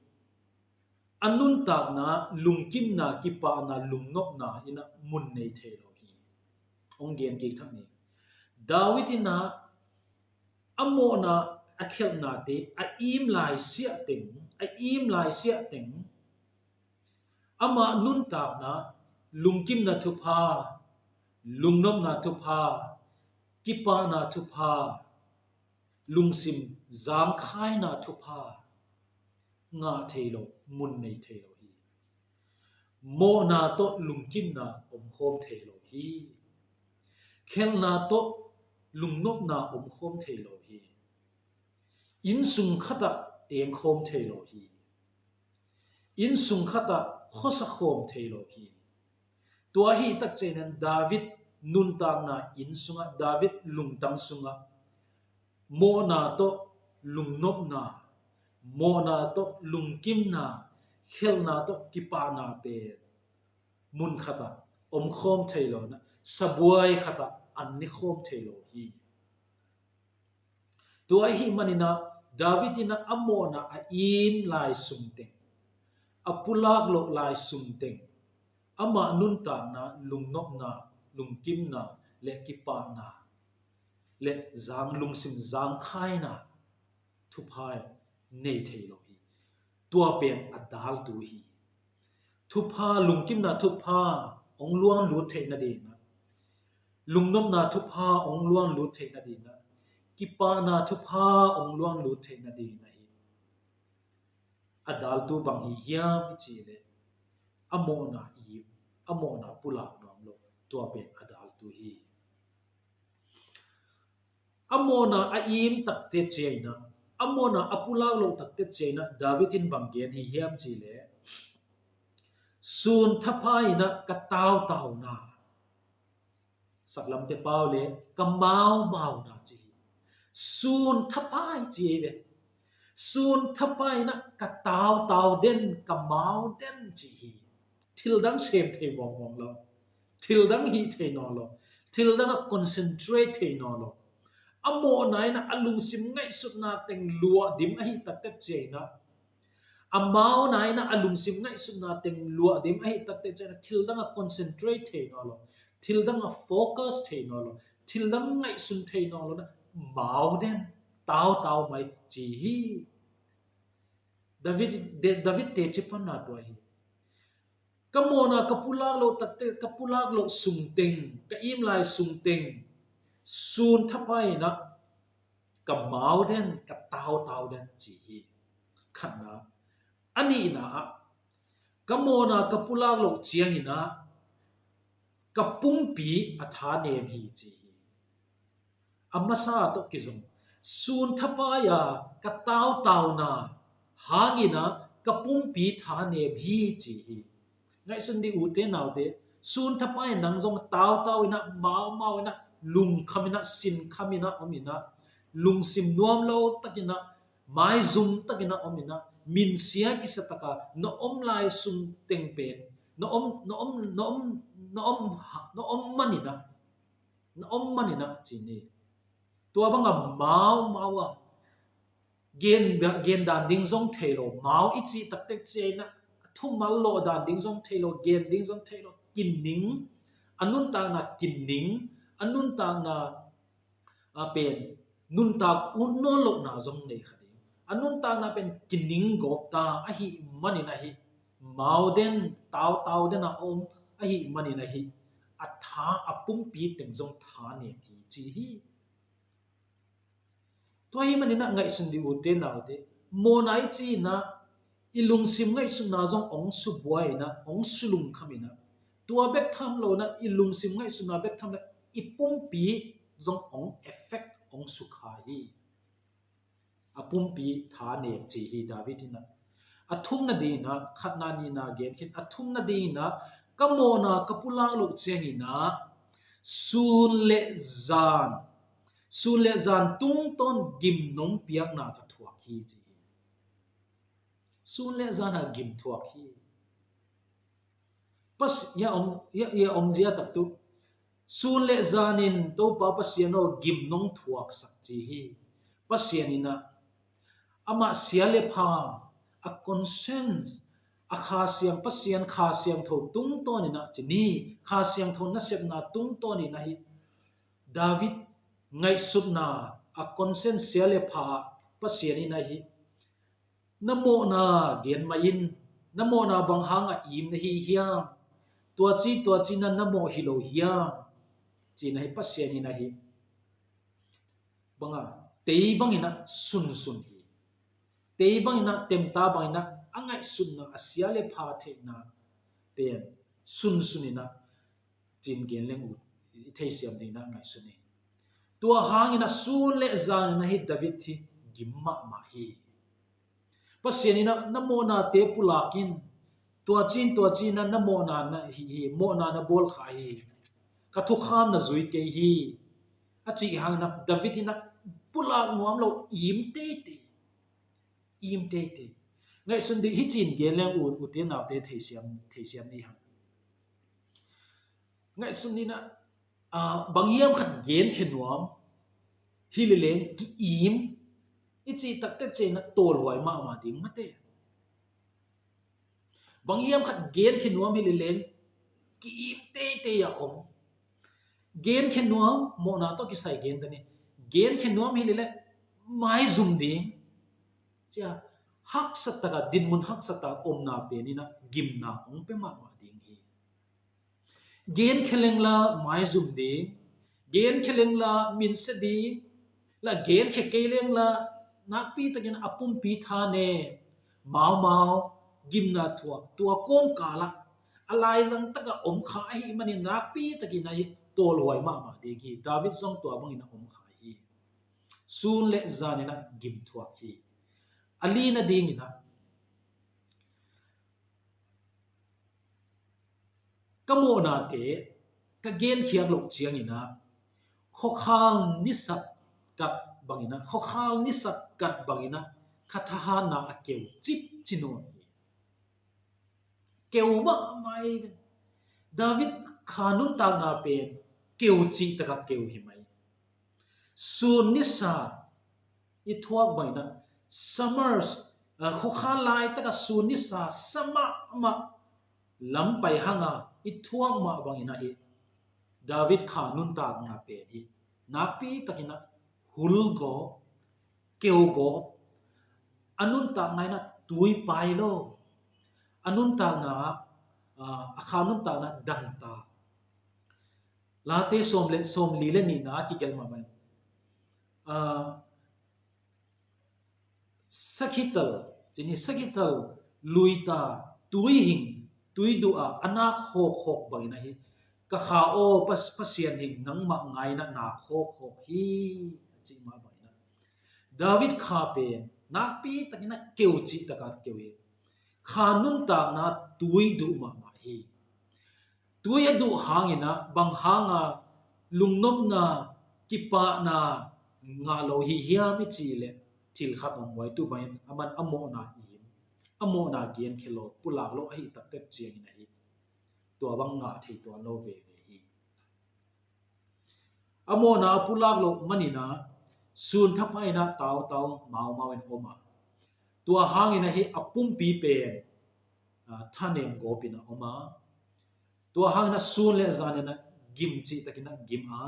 a nuntakna, lungkimna, kipahna, lungnopna in a mun nei thei lo hi. Hong gen kik thak ni. David in a mawhna a khelhnate a im lai siahteng, a im lai siahteng, amah nuntakna, lungkimna thupha, lungnopna thupha, kipahna thupha, lungsim zangkhaina thupha ngah thei lo, mun nei thei lo hi. Mawhna tawh lungkimna omkhawm thei lo hi. Khelhna tawh lungnopna omkhawm thei lo hi. Innsung khatah tengkhawm thei lo hi. Innsung khatah khuasa khawm thei lo hi. Tua hi takciangin David nuntakna inn sungah, David lungtang sungah mawhna tawh lungnopna, mawhna tawh lungkimna, khelhna tawh kipahna pen mun khatah omkhawm thei lo in a, sabuai khatah an ne khawm thei lo hi. Tua ahih manin a David in a mawhna a im lai sungteng, a pulak loh lai sungteng, amah nuntakna, lungnopna, lungkimna le kipahna le zang, lungsim zangkhaina thupha nei thei lo hi. Tua pen a daltu hi. Thupha, lungkimna thupha hong luang lut theih nadingin a, lungnopna thupha hong luang lut theih nadingin a, kipahna thupha hong luang lut theih nadingin a hi. A daltu bang hi hiam i cih leh, a mawhna im, a mawhna pulak nuam lo, tua pen a daltu hi. A mawhna a im takte ciangin a, a mawhna a pulak loh takte ciangin a, David in bang gen hi hiam cih leh, sun thapha in a ka tautauna, saklamte pau leh ka maumauna ci hi. Sun thapha i ci hi ve. Sun thapha in a ka tautau den, ka mau den ci hi. Thil dang sem thei mawngmawng lo. Thil dang hih thei nawn lo. Thil dang a concentrate thei nawn lo. A mawhna in a a lungsim ngaihsutna teng luah dim ahih takte ciangin a, a mauhna in a a lungsim ngaihsutna teng luah dim ahih takte ciangin a, thil dang a concentrate thei nawn lo. Thil dang a focus thei nawn lo. Thil dang ngaihsun thei nawn lo in a, mau den, tautau mai ci hi. David, De-, David teci panna tua hi. Ka mawhna ka pulak loh takte, ka pulak loh sungteng, ka im lai sungteng, sun thapha in a ka mau den, ka tautau den ci hi. Khatna. A nihna ah, ka mawhna ka pulak loh ciangin a ka pumpi a thanem hi ci hi. A masa tawh kizom, sun thapai-a ka tautauna hangin a ka pumpi thanem hi ci hi. Ngaihsun dih ute naute, sun thapai-a nang zong tautau in a, maumau in a, lungkham in a, sinkham in a om in a, lungsim nuam lo takin a, maizum takin a om in a, minsia kisa taka na om lai sungteng pen, na om, na om, na om, na om, na om man in a, na om man in a ci ni. Tua banga maumau a gen, gen dan ding zong thei lo, mau i cih taktek ciangin a thumal lawh dan ding zong thei lo, gen ding zong thei lo, kining, a nuntakna kining, a nuntakna a pen nuntak ut nawn lohna zong nei kha ding. A nuntakna pen kining gawp ta ahih manin ahi, mau den, tautau den a om ahih manin ahi, a tha, a pumpi teng zong thanem hi ci hi. Tua ahih manin a ngaihsun dih ute naute, mawhna i cih in a i lungsim ngaihsutna zong hong subuai in a, hong sulungkham in a, tua bek tham lo in a i lungsim ngaihsutna bek tham lo in a i pumpi zong hong effect, hong sukha hi. A pumpi thanem ci hi David in a. A thumna dingin a, khatna nihna gen khin, a thumna dingin a, ka mawhna ka pulak loh ciangin a sun le zan, sun le zan tungtawn gimnong piakna ka thuak hi ci hi. Sun le zan a gim thuak hi. Pas ya om ya ya om zia tak tu. Sun le zanin Topa Pasian aw, gim nong thuak sak ci hi. Pasian in ah amah sia le pha, a conscience, a Kha Siang, Pasian Kha Siangtho tungtawn in ah ci ni, Kha Siangtho nasepna tungtawn in ah hi David ngaihsutna, a conscience sia le pha Pasian in ah hi na mawhna gen mah in, na mawhna bang hang a im na hi hiam? Tua ci tua ci na na mawh hi lo hiam? Ci na hi Pasian in ah hi banga tei bangin ah sunsun hi. Tei bangin ah temta bangin ah a ngaihsutna, a sia le pha theihna pen sunsun in ah cin gen leng uh i theisiam ding in ah ngaihsun hi. Tua hangin ah sun le zan in ah hi David hi gim mahmah hi. Pasian in ah na mawhnate pulak in, tua cin tua cin ah na mawhna na hi hi, mawhna na bawl kha hi, ka thukham na zui kei hi, a cih hangin ah David in ah pulak nuam lo, im teitei, im teitei. Ngaihsun dih hi cin gen leng uh, ute naute theisiam, theisiam ni hang. Ngaihsun ni na, ah, bang hiam khat genkhia nuam hi le leng ki-im i cih takte cin ah tawlhuai mahmah ding mate. Bang hiam khat genkhia nuam hi le leng ki-im teitei a om. Genkhia nuam, mawhna tawh kisai gen ta ni. Genkhia nuam hi le leng maizum ding. Cia, haksa taka, dinmun haksa taka omna pen in ah gimna hong pia mahmah ding hi. Genkhia leng la maizum ding, genkhia leng la minsia ding, la genkhia kei leng la nakpi takin a pumpi tha ne, maumau, gimna thuak, tua kawmkal ah a laizang taka om kha ahih manin nakpi takin ah hi tawlhuai mahmah ding hi. David zong tua bangin ah om kha hi. Sun le zan in ah gim thuak hi. A lina ding in ah ka mawhnate ka genkhiak loh ciangin ah khuakhal nisak kat bangin ah, khuakhal nisak kat bangin ah ka thahatna a keu cipci nawn hi. Keu mahmah hi. David Kha nuntakna pen keu cih taka keu hi mai. Sun nisa i thuak bangin ah, summers, ah, khuakhal laitaka sun nisa sa mahmah lam pai hanga i thuak mah bangin ah hi David Kha nuntakna pen hi nakpi takin ah hul gawp, keu gawp, a nuntakna in ah tui pai lo, a nuntakna, ah, a Kha nuntakna dangtak. Late sawm le, sawmli le nihna a kigelh mahmah in, ah, sakhital, cini sakhital luita, tui hing, tui duh a a nak hawkhawk bangin ah hi, ka Kha aw, Pas-, Pasian hing, nangmah ngai in ah nak hawkhawk hi, a cih mah bangin ah David Kha pen nakpi takin ah keu cih taka keu hi. Kha nuntakna tui duh mahmah hi. Tui a duh hangin ah bang hanga lungnopna, kipahna ngah lo hi hiam i cih leh thil khat om huai, tu bangin aman a mawhna im, a mawhna genkhia lo, pulak lo ahih taktak ciangin ah hi tua bang ngah thei tuan lo veve hi. A mawhna a pulak loh manin ah sun thapai in ah tautau maumau in om a, tua hangin ah hi a pumpi pen, ah, thanem gawp in ah om a, tua hangin ah sun le zan in ah gim cih takin ah gim a,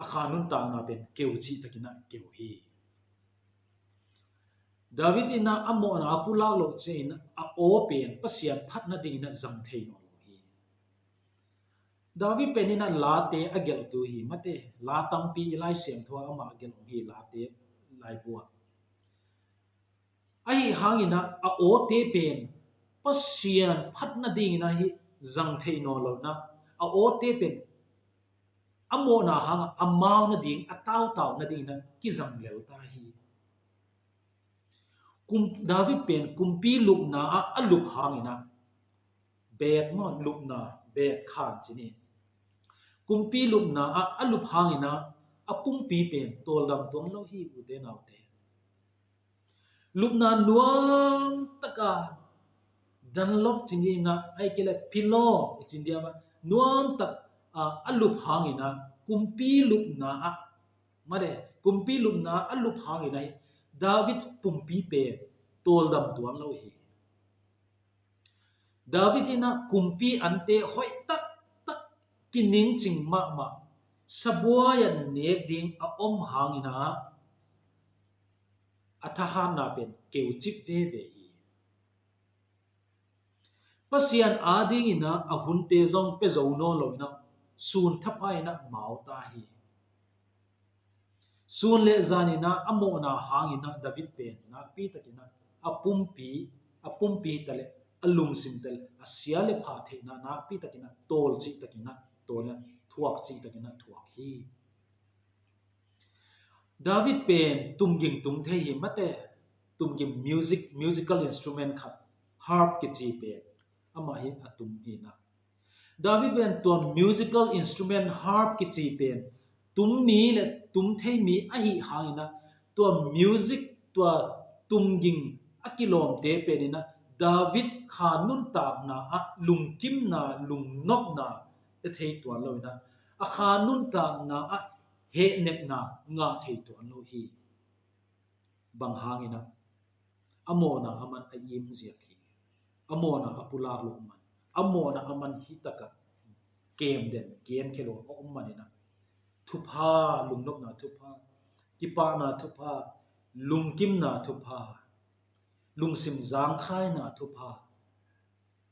a Kha nuntakna pen keu cih takin ah keu hi. David in ah a mawhna a pulak loh ciangin a aw pen Pasian phat nadingin ah zang thei nawn lo hi. David pen in ah Late a gelhtu hi, mate, la tampi i Lai Siangtho ah amah a gelh om hi, Late laibu ah. Ahih hangin ah a awte pen Pasian phat nadingin ah hi zang thei nawn lo in ah, a awte pen a mawhna hangah a mau nading, a tautau nadingin ah kizang lel ta hi. Kum, David pen kumpi lupna ah a lup hangin ah, bet maw, lupna, bet khan ci ni. Kumpi lupna ah a lup hangin ah a pumpi pen tawldam tuan lo hi, ute naute. Lupna nuam taka Dunlop ci ni in ah, ahih kei leh pillow i ci diam ah, nuam tak, ah, a lup hangin ah, kumpi lupna ah, mate, kumpi lupna a lup hangin ah, David pumpi pen tawldam tuan lo hi. David in ah kumpi ante hoih taktak, kiningcing mahmah, sabuai ah nek ding a om hangin ah, a thahatna pen keucip veve hi. Pasian adingin ah a hunte zong pia zo nawn lo in ah, sun thapha in ah mau ta hi. Sun le zan in ah a mawhna hangin ah David pen nakpi takin ah a pumpi, a pumpi ta leh, a lungsim ta leh, a sia le pha theihna nakpi takin ah tawl cih takin ah tawl in ah, thuak cih takin ah thuak hi. David pen tumging tum thei hi, mate, tumging, music, musical instrument khat, harp kici pen amah hi a tum hi in ah. David pen tua musical instrument harp kici pen tum mi le tum thei mi ahih hangin ah, tua music, tua tumging a kilawmte pen in ah David kha nuntakna ah, lungkimna, lungnopna pia thei tuan lo in ah, a kha nuntakna ah hehnepna ngah thei tuan lo hi. Bang hangin ah? A mawhna a man a im ziak hi. A mawhna a pulak loh man, a mawhna a man hi takah kem den, kem khia lo a om man in ah, thupha, lungnopna thupha, kipahna thupha, lungkimna thupha, lungsim zangkhaina thupha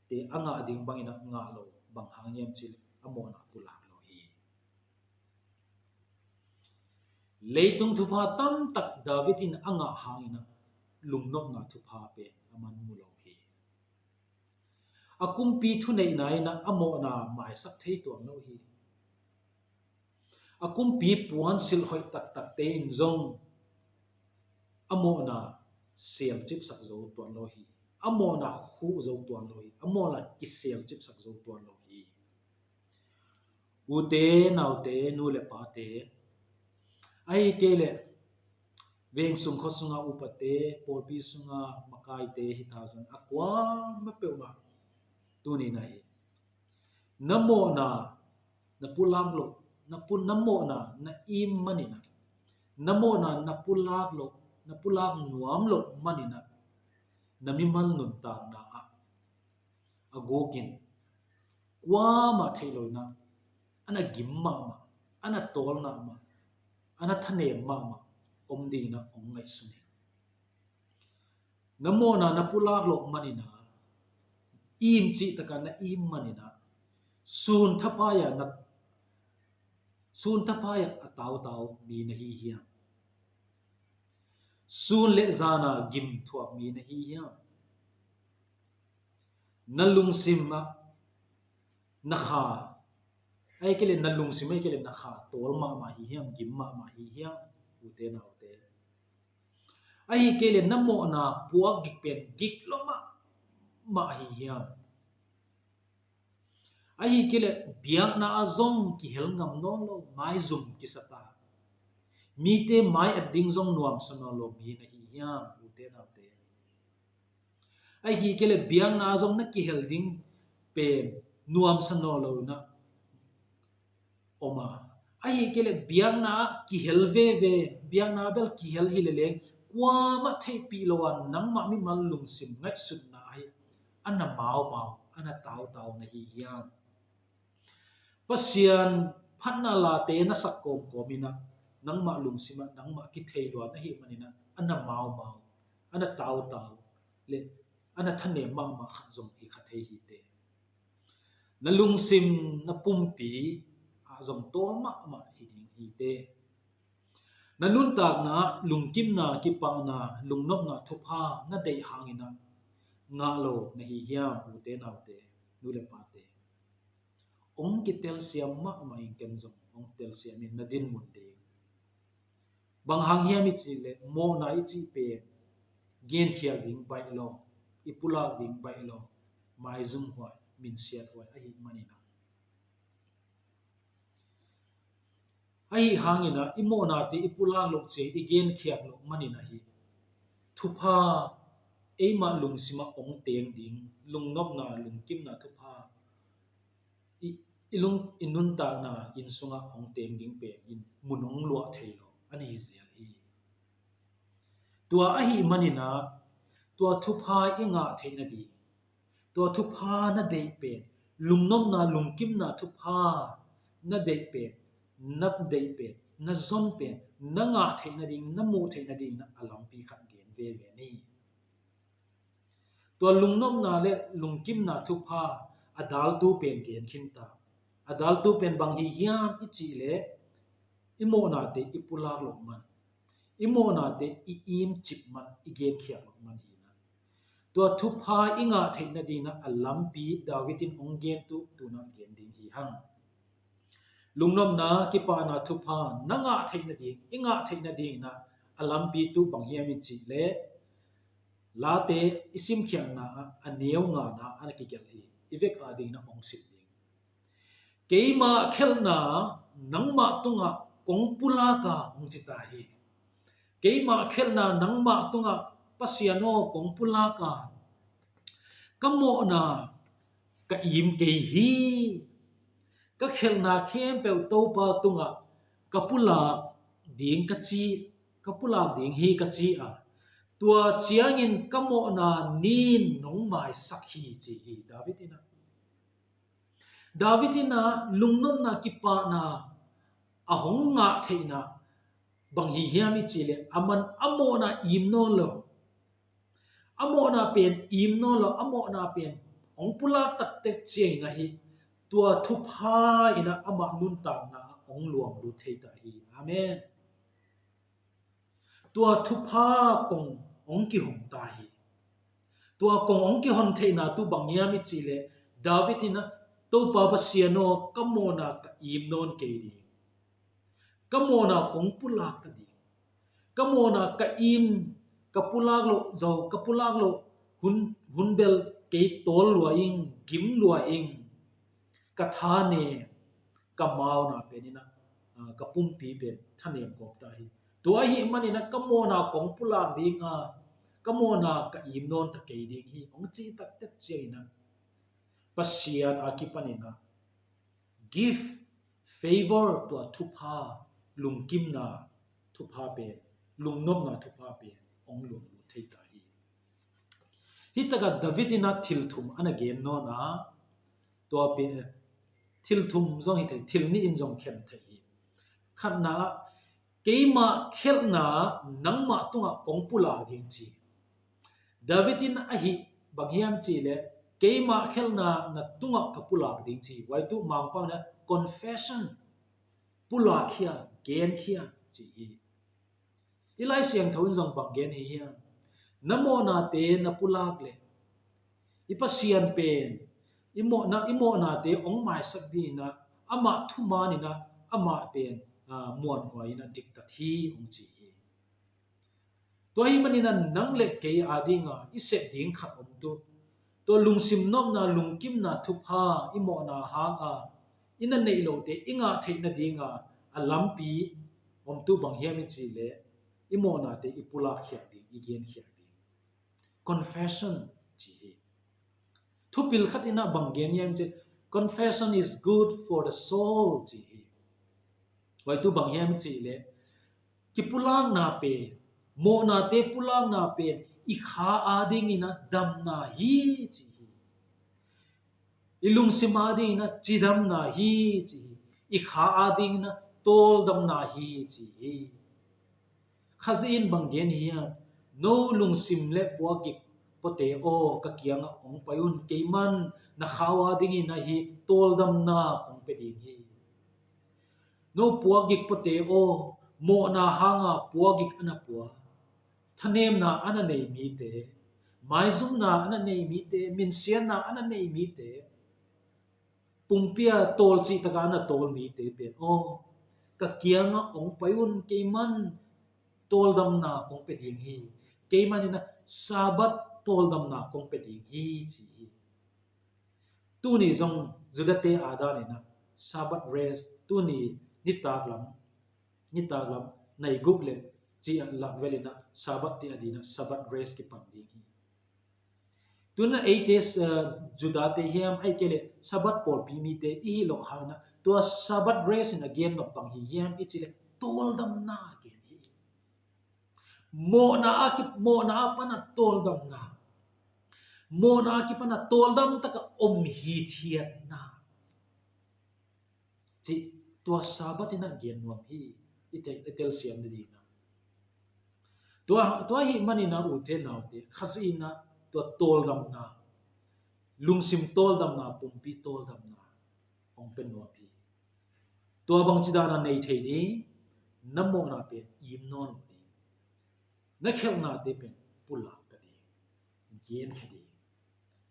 te a ngah ding bangin ah ngah lo. Bang hang hiam cih leh a mawhna pulak lo hi. Leitung thupha tamtak David in a ngah hangin ah lungnopna thupha pen a man mu lo hi. A kumpi thuneihna in ah a mawhna maisak thei tuan lo hi. A kumpi puansilh hoih taktakte in zong a mawhna selcipsak zo tuan lo hi. A mawhna khuh zo tuan lo hi. A mawhna kiselcipsak zo tuan lo hi. Ute naute, nu le pate, ahih kei leh veng sung khua sunga upate, pawlpi sunga makaite hi ta zong, a kuamah peuhmah tuni-in ah hi, na mawhna na pulak loh, na pu-, na mawhna na im man in ah, na mawhna na pulak loh, na pulak nuam loh man in ah, na mimal nuntakna ah a guk in kuamah theih lo in ah, a na gim mahmah, a na tawl mahmah, a na thanem mahmah om dingin ah hong ngaihsun hi. Na mawhna na pulak loh man in ah, im cih takah na im man in ah, sun thapai-ah na, sun thapai-ah a tautau mi na hi hiam? Sun le zan a gim thuak mi na hi hiam? Na lungsim ah na kha, ahih kei leh na lungsim, ahih kei leh na kha tawl mahmah hi hiam, gim mahmah hi hiam, ute naute? Ahih kei leh na mawhna puak gik pen gik lua mahmah hi hiam? Ahih kei leh biakna ah zong kihel ngam nawn lo, maizum kisa ta, mite mai-at ding zong nuamsa nawn lo mi na hi hiam, ute naute? Ahih kei leh biakna ah zong na kihel ding pen nuamsa nawn lo in ah om a, ahih kei leh biakna ah kihel veve, biakna ah bel kihel hi leleng, kuamah theihpih lo a nangmah mimal lungsim ngaihsutna ah hi a na maumau, a na tautau na hi hiam? Pasian phatna late na sak kawmkawm in ah, nangmah lungsim ah nangmah kithei lua na hih man in ah, a na maumau, a na tautau le a na thanem mahmah khat zong hi kha thei hi te. Na lungsim, na pumpi ah zong tawl mahmah hi ding hi te. Na nuntakna ah lungkimna, kipahna, lungnopna thupha na deih hangin ah ngah lo na hi hiam, ute naute, nu le pate? Hong kitelsiam mahmah ing, ken zong hong telsiam ing, na dinmun ding. Bang hang hiam i cih leh, mawhna i cih pen genkhiak ding baih lo, i pulak ding baih lo, maizum huai, minsiat huai ahih man in ah. Ahih hangin ah, i mawhnate i pulak loh ciang, i genkhiak loh man in ah hi, thupha eimah lungsimah hong teng ding, lungnopna, lungkimna thupha i, i, lung, i nuntakna inn sungah hong teng ding pen in mun hong luah thei lo a hi ziau hi. Tua ahih manin ah, tua thupha i ngah theih nading, tua thupha na deih pen, lungnopna, lungkimna thupha na deih pen, na deih pen, na zon pen, na ngah theih nading, na muh theih nading na a lampi khat gen veve ni. Tua lungnopna le lungkimna thupha a daltu pen gen khin ta. A daltu pen bang hi hiam i cih leh, i mawhnate i pulak loh man, i mawhnate i imcip man, i genkhiak loh man hi na. Tua thupha i ngah theih nading na a lampi David in hong gen tu, tu na gen ding hi hang. Lungnopna, kipahna thupha na ngah theih nading, i ngah theih nading na a lampi tu bang hiam i cih leh, Late i simkhiatna ah a neu ngana a na kigelh hi. I vek a ding na hong sim ding. Keimah khelhna nangmah tungah kong pulak a, hong ci ta hi. Keimah khelhna nangmah tungah, Pasian aw, kong pulak a, ka mawhna ka im kei hi. Ka khelhna khempeuh Topa tungah ka pulak ding ka ci, ka pulak ding hi ka ci a, tua ciangin ka mawhna nin nong maisak hi, ci hi David in ah. David in ah lungnopna, kipahna a hong ngah theihna bang hi hiam i cih leh, a man a mawhna im nawn lo. A mawhna pen im nawn lo, a mawhna pen hong pulak taktek ciangin ahi, tua thupha in ah amah nuntakna ah hong luang lut thei ta hi. Amen. Tua thupha kong hong kihong ta hi. Tua kong hong kihon theihna tu bang hiam i cih leh, David in ah, Topa Pasian aw, ka mawhna ka im nawn kei ding. Ka mawhna kong pulak ta ding. Ka mawhna ka im, ka pulak loh zo, ka pulak loh hun, hun bel kei tawl lua ing, gim lua ing. Ka thanem, ka mauna pen in ah, ah, ka pumpi pen thanem gawp ta hi. Tua ahih manin ah ka mawhna kong pulak ding a, ka mawhna ka im nawn ta kei ding hi, hong ci taktek ciangin ah, Pasian a kipanin ah gift, favor, tua thupha, lungkimna thupha pen, lungnopna thupha pen hong luang lut thei ta hi. Hi takah David in ah thil thum a na gen nawn a, tua pen, thil thum zong hi thei, thil nih in zong khen thei hi. Khatna ah, keimah khelhna nangmah tungah kong pulak ding, ci. David in ahi bang hiam cih leh, keimah khelhna na tungah ka pulak ding, ci. Huai tu Mangpau in ah confession, pulak khia, gen khia, ci hi. I Lai Siangtho in zong bang gen hi hiam? Na mawhnate na pulak leh, i Pasian pen, i mawhna, i mawhnate hong maisak ding in ah, amah thuman in ah, amah pen, ah, muanhuai in ah diktat hi, hong ci hi. Tua ahih manin ah nang le kei a ding a i sep ding khat om tu. Tua lungsim nopna, lungkimna thupha i mawhna hang a i na neih lohte i ngah theih nading a a lampi om tu bang hiam i cih leh, i mawhnate i pulak khiak ding, i gen khiak ding. Confession, ci hi. Thupil khat in ah bang gen hiam cih leh, confession is good for the soul, ci hi. Huai tu bang hiam cih leh, kipulakna pen, mawhnate pulakna pen i kha a ding in ah damna hi, ci hi. I lungsim a ding in ah cidamna hi, ci hi. I kha a ding in ah tawldamna hi, ci hi. Khazih in bang gen hiam? No lungsim le puakgik puate aw, ka kiangah hong pai un, keiman na khau a ding in ahi tawldamna kong pia ding hi. No puakgik puate aw, mawhna hang a puakgik a na pua, thanemna a na nei mite, maizumna a na nei mite, minsiatna a na nei mite, pumpi a tawl cih tak a na tawl mite pen aw, ka kiangah hong pai un, keiman tawldamna kong pia ding hi. Keiman in ah Sabbath tawldamna kong pia ding hi, ci hi. Tuni zong Judate a dan in ah Sabbath rest, tuni nitaklam, nitaklam nai guk le cih a lak velin ah Sabbath cih a dingin ah Sabbath rest kipan ding hi. Tun ah eite, eh, Judah te hiam, ahih kei leh Sabbath pawlpi mite i hih loh hangin ah tua Sabbath rest in a gen nop bang hi hiam i cih leh tawldamna a gen hi. Mawhna a ki, mawhna a pan a tawldamna. Mawhna a kipan a tawldam taka om hithiatna cih tua Sabbath in a gen nuam hi, i tel, i telsiam nadingin ah. Tua, tua ahih manin ah ute naute, Khazih in ah tua tawldamna, lungsim tawldamna, pumpi tawldamna hong pia nuam hi. Tua bangci dan a nei thei ding, na mawhna pen im nawn lo ding, na khelhnate pen pulak ta ding, genkhia ding.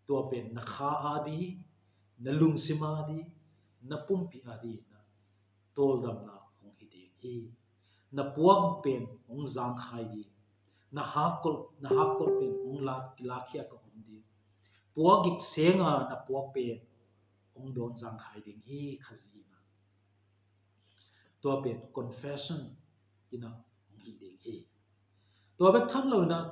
Tua pen na kha a ding, na lungsim a ding, na pumpi a dingin ah tawldamna hong hi ding hi. Na puak pen hong zangkhai ding, na hakkolh, na hakkolh pen hong lak, lakkhiat ka om ding. Puak gik senga na puak pen hong dawn zangkhai ding hi, Khazih in ah. Tua pen confession in ah hong hi ding hi. Tua bek tham lo in ah,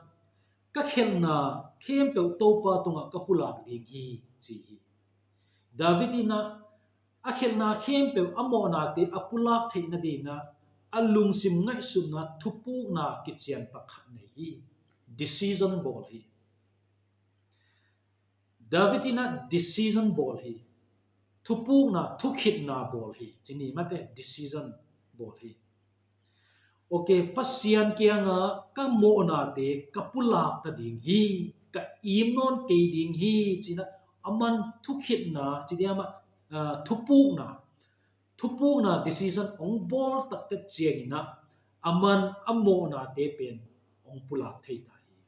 ka khelhna khempeuh Topa tungah ka pulak ding hi, ci hi. David in ah a khelhna khempeuh, a mawhnate a pulak theih nadingin ah a lungsim ngaihsutna thupukna kician pakhat nei hi. Decision bawl hi. David in ah decision bawl hi. Thupukna, thukhitna bawl hi. Ci ni mate, decision bawl hi. Ok, Pasian kiangah ka mawhnate ka pulak ta ding hi, ka im nawn kei ding hi, ci-in ah aman thukhitna, ci diam ah, ah, thupukna, thupukna decision hong bawl taktak ciangin ah aman a mawhnate pen hong pulak thei ta hi.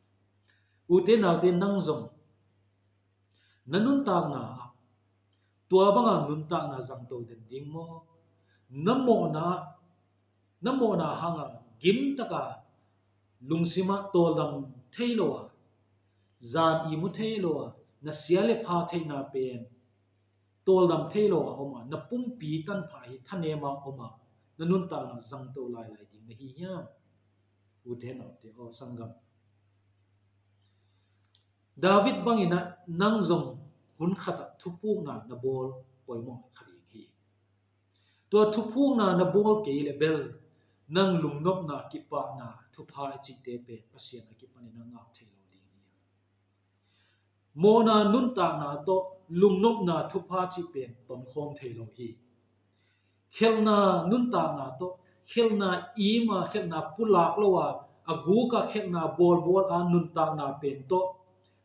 Ute naute, nang zong na nuntakna ah tua banga nuntakna zangto den ding maw? Na mawhna, na mawhna hanga gimtaka lungsim ah tawldam thei lo a, zan i mu thei lo a, na sia le pha theihna pen tawldam thei lo a om a, na pumpi tanpha hi thanem a om a, na nuntakna zangto lailai ding na hi hiam? Ute naute aw, sanggam, David bangin ah nang zong hun khatah thupukna na bawl poimawh kha ding hi. Tua thupukna na bawl kei le bel nang lungnopna, kipahna, thupha i cihte pen Pasian a kipanin a ngah thei lo ding hi. Mawhna nuntakna tawh lungnopna, thupha cih pen tonkhawm thei lo hi. Khelhna nuntakna tawh, khelhna im a, khelhna pulak lo a, a guk a khelhna bawlbawl a nuntakna pen tawh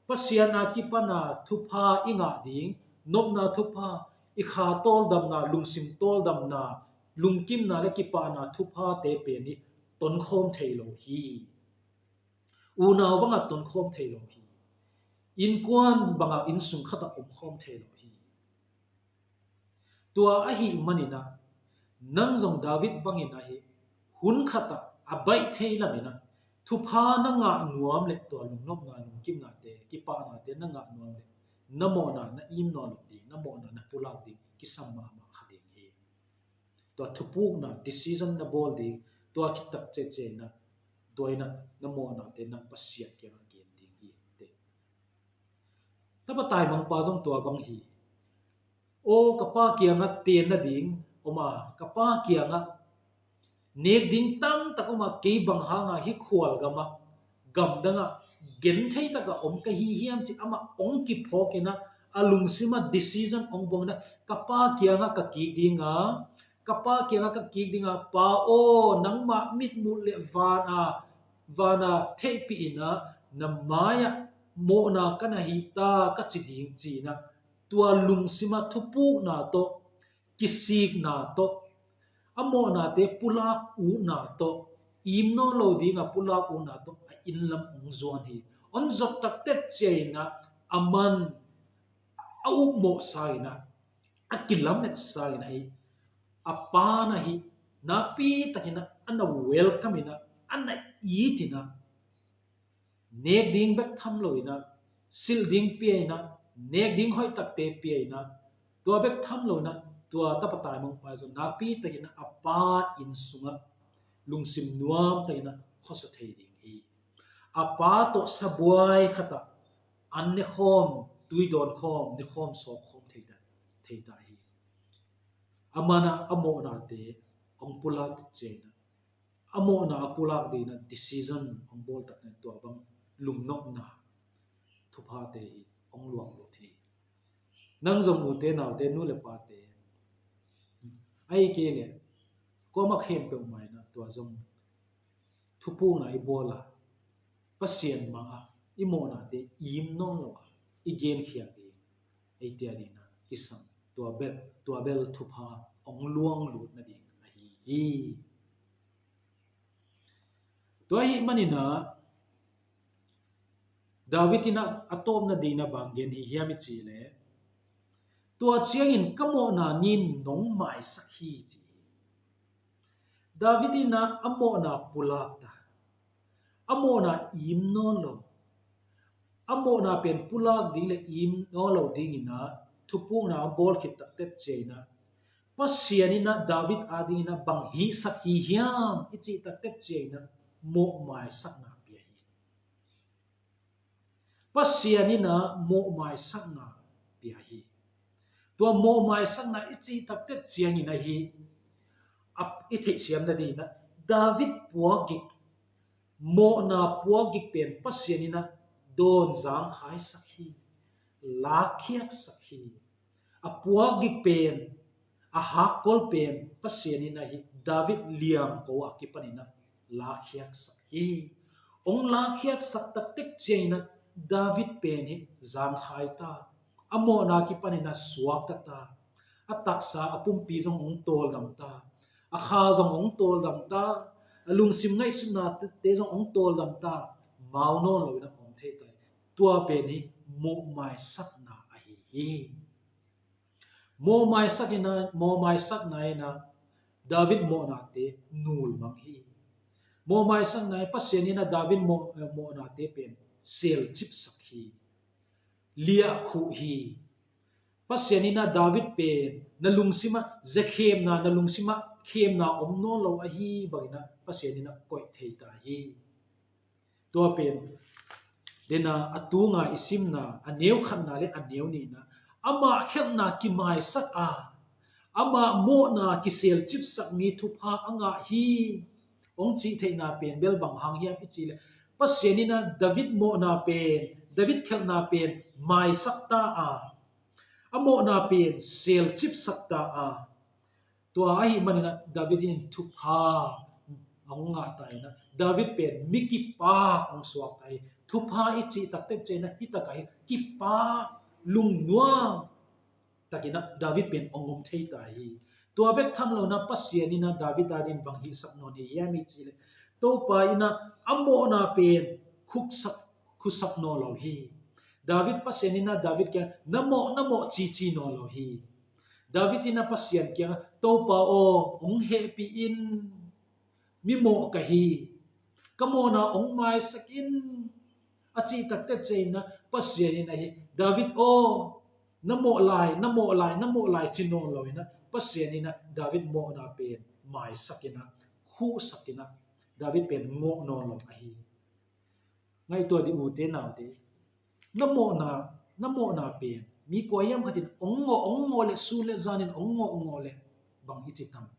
Pasian a kipana thupha i ngah ding, nopna thupha, i kha tawldamna, lungsim tawldamna, lungkimna le kipahna thuphate pen i tonkhawm thei lo hi. Unau bangah tonkhawm thei lo hi. Innkuan bangah innsung khatah omkhawm thei lo hi. Tua ahih manin ah nang zong David bangin ahi, hun khatah a baih thei lamin ah thupha na ngah nuam le tua lungnopna, lungkimnate, kipahnate na ngah nuam le na mawhna na im nawn lo ding, na mawhna na pulak ding kisam mahmah kha ding hi. Tua thupukna, decision na bawl ding, tua khit tak ciangin ah tua in ah na mawhnate na Pasian kiangah gen ding hi. Tapa taimangpa zong tua bang hi. Aw, ka pa kiangah ten nading om a, ka pa kiangah nek ding tamtak om a, kei bang hanga hih khualgamah, gamdangah genthei takah om ka hi hiam cih amah hong kiphawk in ah, a lungsim ah decision hong buang in ah, ka pa kiangah ka kik ding a, ka pa kiangah ka kik ding a, Pa aw, nangmah mitmuh le van a, van a theihpih in ah, na mai-ah mawhna ka na hih ta ka ci ding, ci-in ah tua lungsim ah thupukna tawh, kisikna tawh, a mawhnate pulak utna tawh, im nawn lo ding a pulak utna tawh a inn lam hong zuan hi. Hong zuat taktak ciangin ah aman a ukmawh sangin ah, a kilamet sangin ah hi, a pa na hi, nakpi takin ah a na welcome in ah, a na it in ah, nek ding bek tham lo in ah, silh ding pia in ah, nek ding hoih takte pia in ah, tua bek tham lo in ah, tua tapa taimangpa zong nakpi takin ah a pa inn sungah lungsim nuam takin ah khuasa thei ding hi. A pa tawh sabuai khatah an ne khawm, tui dawn khawm, ne khawm, sawp khawm thei ta, thei ta hi. A manah a mawhnate hong pulak ciangin a mawhna a pulak dingin a decision hong bawl tak ciangin tua bang lungnopna thuphate hi hong luang lut hi. Nang zong ute naute, nu le pate, ahih kei leh kuamah khempeuh mah in a tua zong thupukna i bawl a, Pasian mah a i mawhnate im nawn lo a i genkhiat ding, eite a dingin a kisam, tua bel, tua bel thupha hong luang lut nading ahi hi. Tua ahih manin a David in a, a tawpna dingin a bang gen hi hiam i cih leh, tua ciangin ka mawhna nin nong maisak hi, ci hi. David in a, a mawhna pulak ta, a mawhna im nawn lo, a mawhna pen pulak ding le im nawn lo dingin a thupukna a bawl khit taktek ciangin a, Pasian in a David a dingin a bang hihsak hi hiam i cih taktek ciangin a mawhmaisakna pia hi. Pasian in a mawhmaisakna pia hi. Tua mawhmaisakna i cih taktek ciangin ahi, a, i theihsiam nadingin a David puakgik, mawhna puakgik pen Pasian in a dawn zangkhaisak hi, lakkhiatsak hi. A puakgik pen, a hakkol pen Pasian in ahi David liangko a kipanin a lakkhiatsak hi. Hong lakkhiatsak taktek ciangin a David pen hi zangkhai ta, a mawhna kipanin a suakta ta, a taksa a pumpi zong hong tawldam ta, a kha zong hong tawldam ta, a lungsim ngaihsutnate zong hong tawldam ta, mau nawn loin a om thei ta hi. Tua pen hi mawhmaisakna ahi hi. Mawhmaisak in a, mawhmaisakna in a David mawhnate nulmang hi. Mawhmaisakna in Pasian in a David mawh, eh, mawhnate pen selcipsak hi. Liahkhuh hi. Pasian in a David pen na lungsim ah zekhemna, na lungsim ah khemna om nawn lo ahi bangin a Pasian in a koih thei ta hi. Tua pen dena a tunga i simna a neu khatna le a neu nihna, amah khelhna kimaisak a, amah mawhna kiselcipsak mi thupha a ngah hi, hong cih theihna pen bel bang hang hiam i cih leh, Pasian in a David mawhna pen, David khelhna pen maisak ta a, a mawhna pen selcipsak ta a, tua ahih manin a David in thupha hong ngah ta in a, David pen mi kipak hong suak ta hi. Thupha i cih taktek ciangin a hi tak a hi kipak, lungnuam takin a David pen hong om thei ta hi. Tua bek tham loin a Pasian in a David a dingin bang hihsak nawn hi hiam i cih leh, Topa in a a mawhna pen khuksak, khusak nawn lo hi. David, Pasian in a David kiang na mawh, na mawh cici nawn lo hi. David in a Pasian kiang, Topa aw, hong hehpih in, mi mawh ka hi, ka mawhna hong maisak in, a cih taktek ciangin a Pasian in ahi, David aw, na mawh lai, na mawh lai, na mawh lai ci nawn loin a Pasian in a David mawhna pen maisak in a, khuhsak in a, David pen ngawh nawn lo ahi. Ngaihtuah dih ute naute. Na mawhna, na mawhna pen mi kua hiam khat in hong ngawh, hong ngawh leh, sun le zanin hong ngawh, ngawh leh bang i ci tam?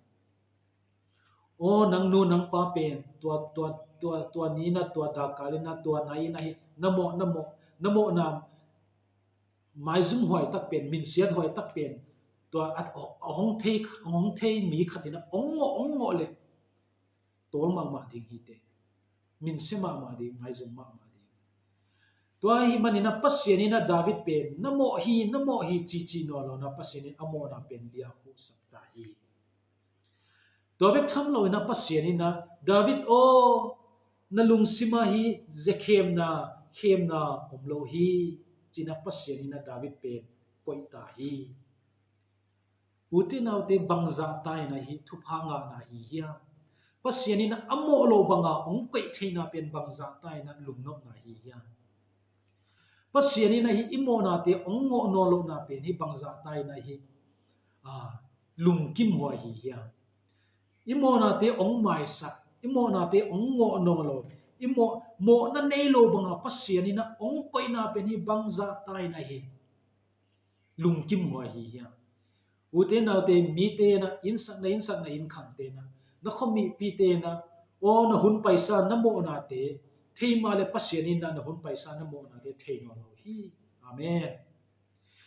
Aw, nang nu nang pa pen tua, tua, tua, tua ni in a, tua dakkal in a, tua nai in a hi na mawh, na mawh, na mawhna maizum huai tak pen, minsiat huai tak pen, tua a, a hong thei, a hong thei mi khat in a hong ngawh, hong ngawh leh tawl mahmah ding hi teh. Minsia mahmah ding, maizum mahmah ding. Tua ahih manin a Pasian in a David pen na mawh hi, na mawh hi cici nawn loin a Pasian in a mawhna pen liakhuhsak ta hi. Tua bek tham loin a Pasian in a David aw, na lungsim ah hi zekhemna, khemna om lo hi, ci-in a Pasian in a David pen koih ta hi. Ute naute, bangzah ta in a hi thupha ngahna hi hiam? Pasian in a mawh lo banga hong koih theihna pen bangzah ta in a lungnopna hi hiam? Pasian in a hi i mawhnate hong ngawh nawn lohna pen hi bangzah ta in a hi, a, lungkim huai hi hiam? I mawhnate hong maisak, i mawhnate hong ngawh nawn lo, i mawh, mawhna nei lo banga Pasian in ah hong koihna pen hi bangzah ta in ahi. Lungkim huai hi hiam? Ute naute, mite na innsakna, innsakna inn khangte na, na khuamihpite na, aw na hun paisa na mawhnate thei mah le Pasian in na, na hun paisa na mawhnate thei nawn lo hi. Amen.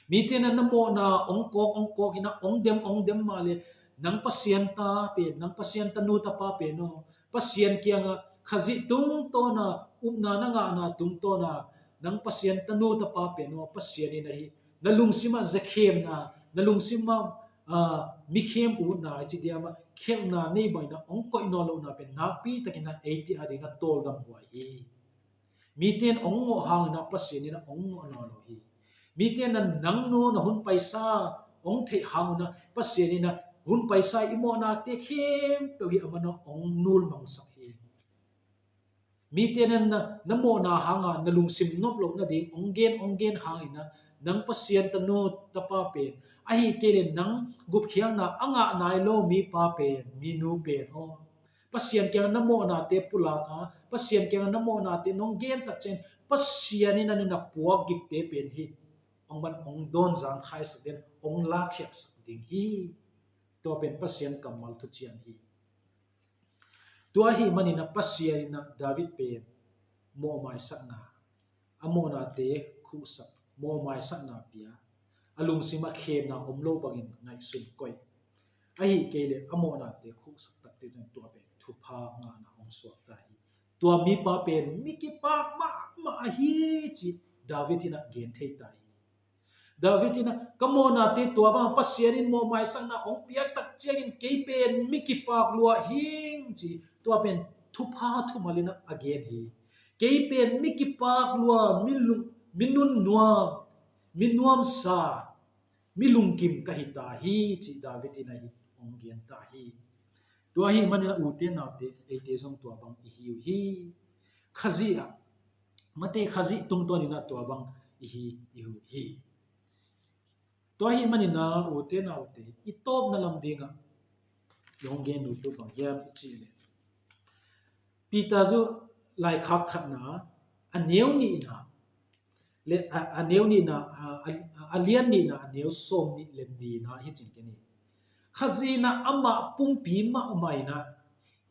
Mite na na mawhna ong kawk ong kawk ina ong dem ong dem mah le, nang Pasian ta pen, nang Pasian tanu tapa pen aw, Pasian kianga Khazih tungtawna upna na ngahna tungtawna, nang Pasian tanu tapa pen aw, Pasian in ahi, na lungsimah zekhemna, na lungsimah, ah, mikhem utna, i ci diamah khelhna nei baina ong koih nawn lohna pen nakpi takina eite adina tawldam huai hi. Mite in ong ngawh hangina Pasian ina ong ngawh nawn lo hi. Mite in nang nu na hun paisa ong theih hangina Pasian ina hun paisa i mawhnate khempeuh hi a mana ong nulmangsak hi. Mite in na, na mawhna hanga na lungsim nop loh nading ong gen ong gen hangina nang Pasian tanu tapa pen, ahi kei le nang gupkhialhna a ngah nai lo mipa pen, minu pen aw, Pasian kianga na mawhnate pulak a, Pasian kianga na mawhnate nong gen tak ciang Pasian in a nina puak gikte pen hi ong man ong dawn zang khaisak den, ong lakkhiaksak ding hi. Tua pen Pasian kammal thuciam hi. Tua ahi manina Pasian ina David pen mawhmaisakna, a mawhnate khuhsak, mawhmaisakna pia, a lungsimah khemna om lo bangin ngaihsun koih. Ahi kei le a mawhnate khuhsak takte zang tua pen thupha ngahna ong suak ta hi. Tua mipa pen mi kipak mahmah ahi ci David ina gen thei ta hi. David ina ka mawhnate tua bang Pasian in mawhmaisakna ong piak tak ciangin kei pen mi kipak lua hing ci tua pen thupha thumal ina a gen hi. Kei pen mi kipak lua, mi lung, mi nunnuam, mi nuamsa, mi lungkim ka hi ta hi ci David ina hi ong gen ta hi. Tua ahi manina ute naute eite zong tua bang i hi uh hi. Khazih ah, mate Khazih tungtawnin a tua bang i hi, i hi uh hi. Tua ahi manina ute naute i tawpna lam dingah i hong gen uh tu bang hiam i cih le, Peter zu laikhak khatna a neu nihna le a, a neu nihna, a, a, a lian nihna a neu sawm nih le nihna hi cin ke ni. Khazih ina amah pumpi mahmah ina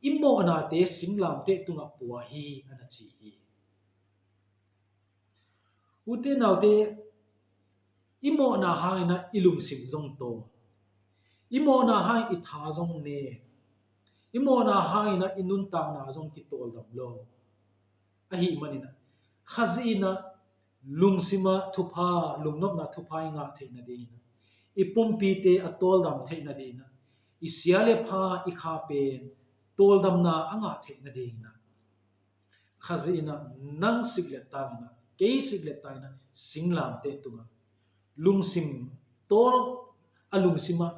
i mawhnate singlamteh tungah pua hi ana ci hi. Ute naute, i mawhna hangina i lungsim zong tawl, i mawhna hangin i tha zong ne, i mawhna hangina i nuntakna zong kitawldam lo. Ahi manina Khazih ina lungsima thupha, lungnopna thupha i ngah theih nadingina, i pumpite a tawldam theih nadingina, i sia le pha i kha pen tawldamna a ngah theih nadingina Khazih ina nang sik le tangina, kei sik le tangina singlamteh tunga lungsim tawl, a lungsima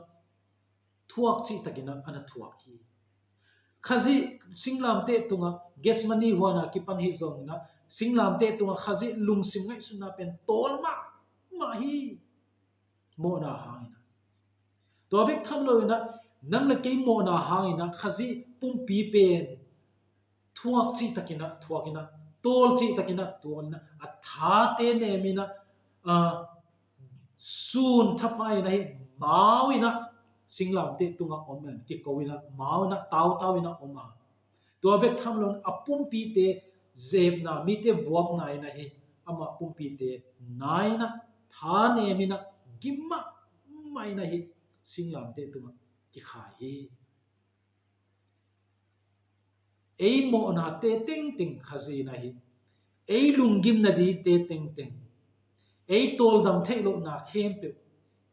thuak cih takina ana thuak hi. Khazih singlamteh tunga Gethsemane huana kipan hi zongina singlamteh tunga Khazih lungsim ngaihsutna pen tawl mahmah hi. Mawhna hangina, tua bek tham loina nang le kei mawhna hangina Khazih pumpi pen thuak cih takina thuakina, tawl cih takina tawlina, a thate nemina, a, sun thapaina hi mauina singlamteh tunga om in kiko ina mauina tautau ina om a. Tua bek tham loin a pumpite zepna, mite vuakna ina hi, amah pumpite naina, tha nemina, gim mahmah ina hi singlamteh tunga kikhai hi. Ei mawhnate tengteng Khazih ina hi, ei lunggimna dingte tengteng, ei tawldam theih lohna khempeuh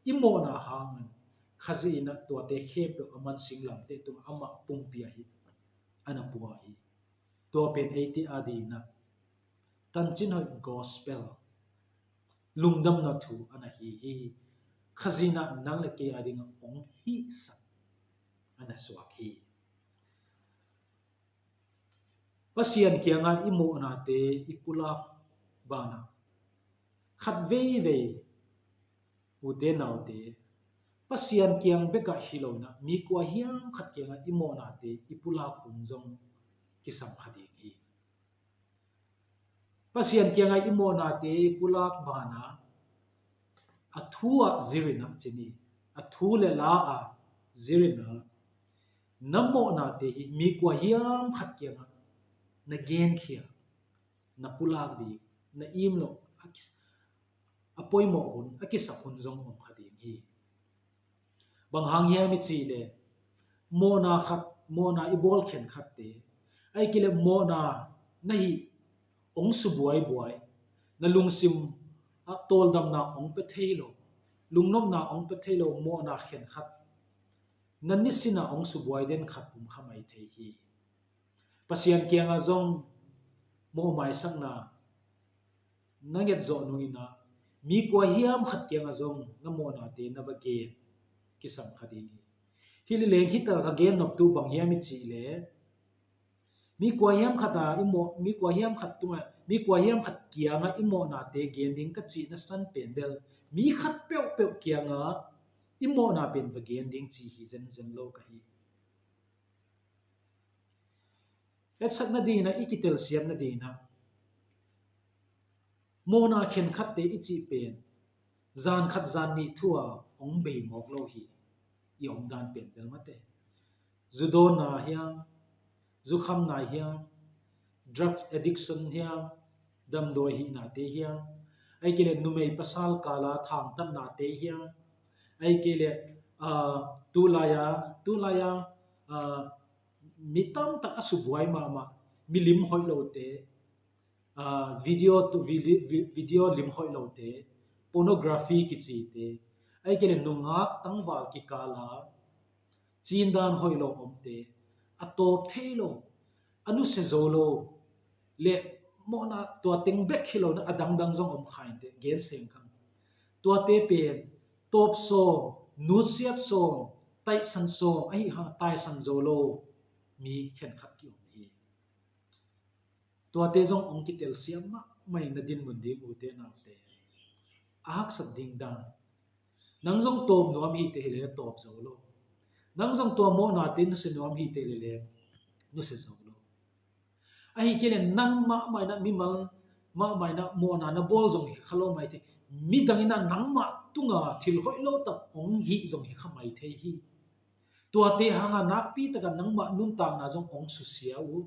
i mawhna hangin Khazih ina tuate khempeuh a man singlamteh tunga amah pumpi ahi ana pua hi. Tua pen eite adingina tancin hoih gospel, lungdamna thu ana hi hi. Khazih ina nang le kei adinga ong hihsak ana suak hi. Pasian kianga i mawhnate i pulak banah khat veivei, ute naute, Pasian kiang bekah hi loina mi kua hiam khat kianga i mawhnate i pulak hun zong kisam kha ding hi. Pasian kiangah i mawhnate i pulak banah a thu ah zirinah ci ni, a thu le la ah zirinah na mawhnate hi mi kua hiam khat kiangah na genkhia, na pulak ding, na im loh a ki-, a poimawh hun, a kisap hun zong om kha ding hi. Bang hang hiam i cih leh mawhna khat, mawhna i bawl khenkhatte, ahih kei leh mawhna na hih hong subuaibuai, na lungsim ah tawldamna hong pia thei lo, lungnopna hong pia thei lo mawhna khenkhat na nisinah hong subuai den khat om kha mai thei hi. Pasian kiangah zong mawhmaisakna na nget zawh nunginah mi kua hiam khat kiangah zong na mawhnate na va gen kisam kha ding hi. Hih lileng hita ka gen noptu bang hiam i cih leh mi kua hiam khat a i mawh, mi kua hiam khat tungah, mi kua hiam khat kiangah i mawhnate gen ding ka cih na san pen bel mi khat peuhpeuh kiangah i mawhna pen va gen ding ci hi zenzen lo ka hi. Etsak nadinginah, i kitelsiam nadinginah mawhna khenkhatte i cih pen zan khat zan nih thu-a hong bei mawk lo hi. I omdan pen bel mate, zu dawnna hiam, zu khamna hiam, drugs addiction hiam, damdawi hihnate hiam, ahih kei leh numei pasal kala thangtatnate hiam, ahih kei leh ah, tulai-a, tulai-a ah, mi tamtak a subuai mahmah milim hoih lote, ah, video tu, vi-, vi-, video lim hoih lote, pornography kicite, ahih kei leh nungak tangval kikala cindan hoih lo omte, a tawp thei lo, a nusia zo lo, le mawhna tua teng bek hi lo-in a dangdang zong om kha inteh, gen seng kha. Tuate pen tawp sawm, nusiat sawm, taihsan sawm, ahi hang taisan zo lo mi khenkhat ki-om hi. Tuate zong hong kitelsiam mahmah in na dinmun ding, ute naute. A haksat ding dan. Nang zong tawp nuam hite hi leh tawp zo lo. Nang zong tua mawhnate nusia nuam hite hi leh nusia zo lo. Ahih kei leh nang mahmah in ah mimal mahmah in ah mawhna na bawl zong hi kha lo mai thei. Midang in ah nangmah tungah thil hoih lo tak hong hih zong hi kha mai thei hi. Tuate hangah nakpi takah nangmah nuntakna zong hong susia uh.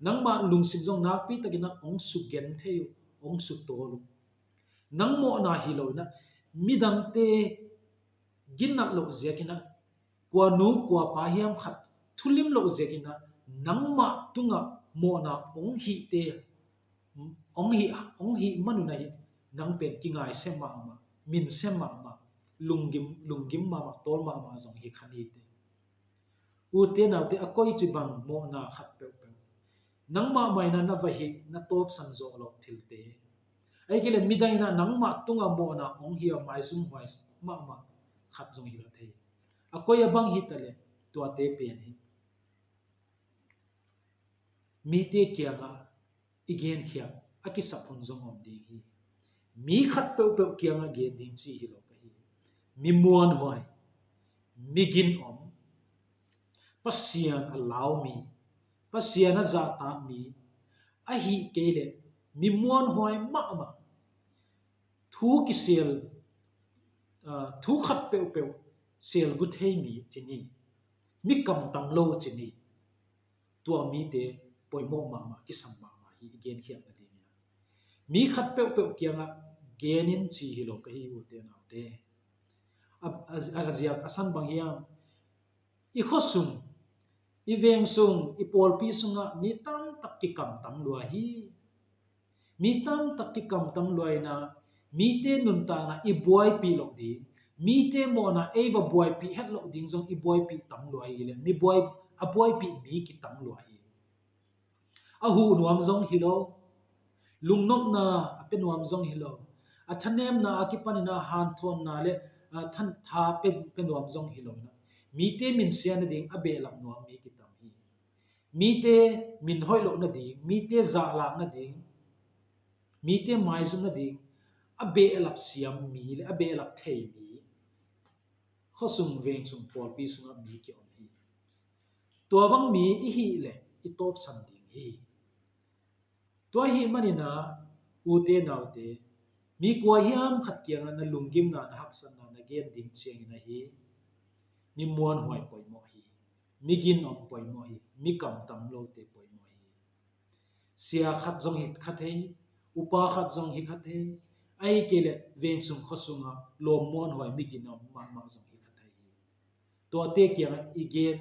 Nangmah lungsim zong nakpi takin ah hong sugen thei uh, hong sutawl uh. Nang mawhna hi lo in ah midangte ginat loh ziakin ah, kua nu kua pa hiam khat thulim loh ziakin ah nangmah tungah mawhna hong hihte, hong hih, hong hih man un ah hi, nang pen kingaisia mahmah, minsia mahmah, lunggim, lunggim mahmah, tawl mahmah zong hi kha ni teh. Ute naute, a koici bang mawhna khat peuhpeuh nang mahmah in ah na va hih, na tawpsan zawh loh thilte, ahih kei leh midang in ah nangmah tungah mawhna hong hih a maizumhuai mahmah khat zong hi lo thei. A koi a bang hi ta leh tuate pen hi. Mite kiangah i genkhiat a kisap hun zong om ding hi. Mi khat peuhpeuh kiangah gen ding ci hi lo ka hi. Mi muanhuai, mi ginom, Pasian a lau mi, Pasian a zahtak mi, ahih kei leh mi muanhuai mahmah, thu kisel, ah, thu khat peuhpeuh selgu thei mi ci ni, mi kamtam lo ci ni. Tua mite poimawh mahmah, kisam mahmah hi, i genkhiat nading in ah. Mi khat peuhpeuh kiangah gen in ci hi lo ka hi, ute naute. A, a, a ziak a san bang hiam? I khuasung, i vengsung, i pawlpi sungah mi tamtak kikamtam lua hi. Mi tamtak kikamtam lua in ah, mite nuntakna i buaipih loh ding, mite mawhna ei va buaipih het loh ding zong i buaipih tam lua hi leh, mi buai, a buaipih mi kitam lua hi. A huh nuam zong hi lo, lungnopna a pia nuam zong hi lo, a thanemna a kipan in ah hanthawnna le, a, than, tha pia, pia nuam zong hi lo in ah, mite minsia nading a behlap nuam mi kitam hi. Mite min hoih loh nading, mite zahlak nading, mite maizum nading a behlap siam mi le a behlap thei mi, khuasung vengsung pawlpi sungah mi ki-om hi. Tua bang mi i hih leh i tawpsan ding hi. Tua ahih manin ah, ute naute, mi kua hiam khat kiangah na lunggimna, na haksatna na gen ding ciangin ahi, mi muanhuai poimawh hi, mi gin om poimawh hi, mi kamtam lote poimawh hi. Sia khat zong hi kha thei, upa khat zong hi kha thei, ahih kei leh veng sung khua sungah lawm muanhuai, mi gin om mahmah zong hi kha thei hi. Tuate kiangah i gen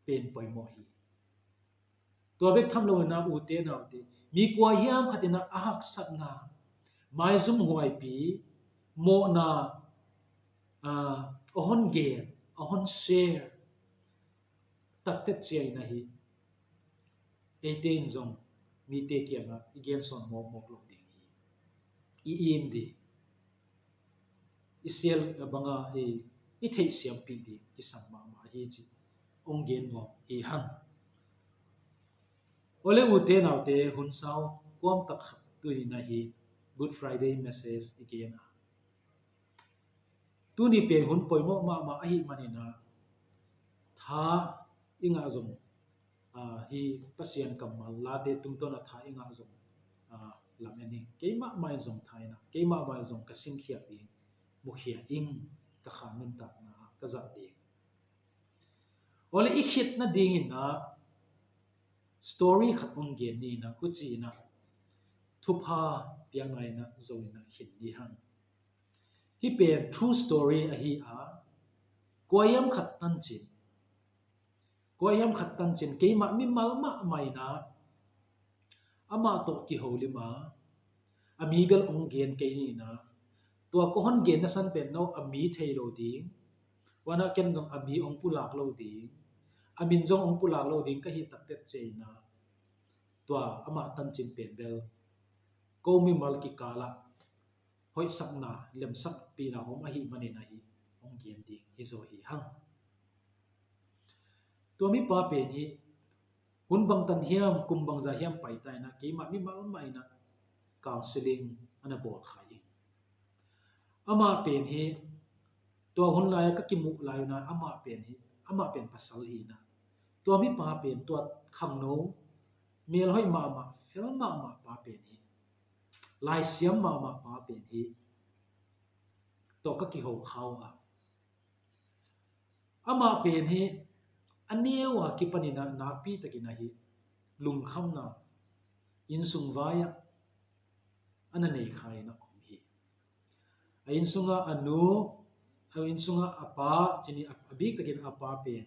pen poimawh hi. Tua bek tham loin ah, ute naute, mi kua hiam khat in ah a haksatna maizum huaipi, mawhna, ah, a hon gen, a hon share taktak ciangin ahi, eite in zong mite kiangah i gensawn mawkmawk lo ding hi. I im ding, i sial banga i, i theihsiampih ding kisam mahmah hi cih hong gen nuam hi hang. Awle ute naute, hun sau kuamtak khat tuni-in ahi, Good Friday message i gen a. Tuni pen hun poimawh mahmah ahih manin ah, tha i ngah zong, ah, hi Pasian kammal late tungtawn a tha i ngah zong, ah, lamen hi. Keimah mah in zong tha in ah, keimah mah in zong ka simkhiat ding, mukhia ing, ka kha nuntakna ah ka zat ding. Awle i khit nadingin ah story khat hong gen ni in ah, huci in ah thupha piakna in ah zo in ah khin ni hang. Hih pen true story ahi a, kua hiam khat tancin, kua hiam khat tancin, keimah mimal mahmah in ah amah tawh kiholim a, a mi bel hong gen kei ni in ah, tua ka hon genna san pen no a mi thei lo ding, huan ah ken zong a mi hong pulak lo ding, a min zong hong pulak lo ding ka hih taktak ciangin ah, tua amah tancin pen bel ko mimal kikal ah hoihsakna, lemsakpihna om ahih manin ahi, hong gen ding hi zaw hi hang. Tua mipa pen hi, hun bangtan hiam, kum bangzah hiam paita in ah, keimah mimal mah in ah counseling a na bawl kha hi. Amah pen hi, tua hun lai-a ka kimuh lai-un ah, amah pen hi, amah pen pasal hi in ah, tua mipa pen tua khangno, melhoih mahmah, fel mahmah pa pen hi, laisiam mahmah pa pen hi, tawh ka kiho kha uh a, amah pen hi a neu a kipan in ah nakpi takin ahi, lungkhamna, innsung vai-ah a na nei kha in ah om hi. A inn sungah a nu, a inn sungah a pa, cih ni a, a bik takin a pa pen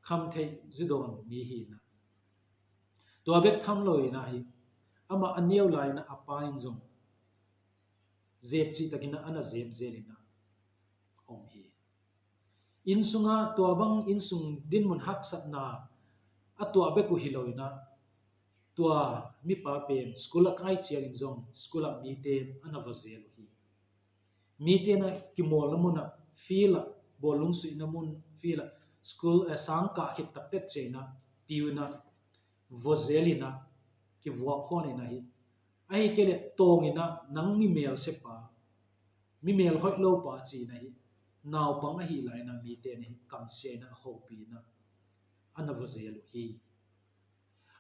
khamtheih zudawn mi hi in ah, tua bek tham lo in ah hi, amah a neu lai in ah a pa in zong zep cih takin ah a na zep zel in ah om hi. Inn sungah tua bang innsung dinmun haksatna a tuah bek uh hi lo in ah, tua mipa pen school a kai ciangin zong school ah mite a na va zel uh hi. Mite in ah kimawlna mun ah, field ah, bawlung suihna mun, field ah, school, eh, sang kah khit taktak ciangin ah, tiu in ah, va zel in ah, kivuak khawn in ah hi, ahih kei leh tawng in ah, nang mi melse pa, mi mel hoih lo pa, ci in ah hi, naupang ahih lai in ah mite in ah hi kamsia in ah, hopih in ah a na va zel uh hi.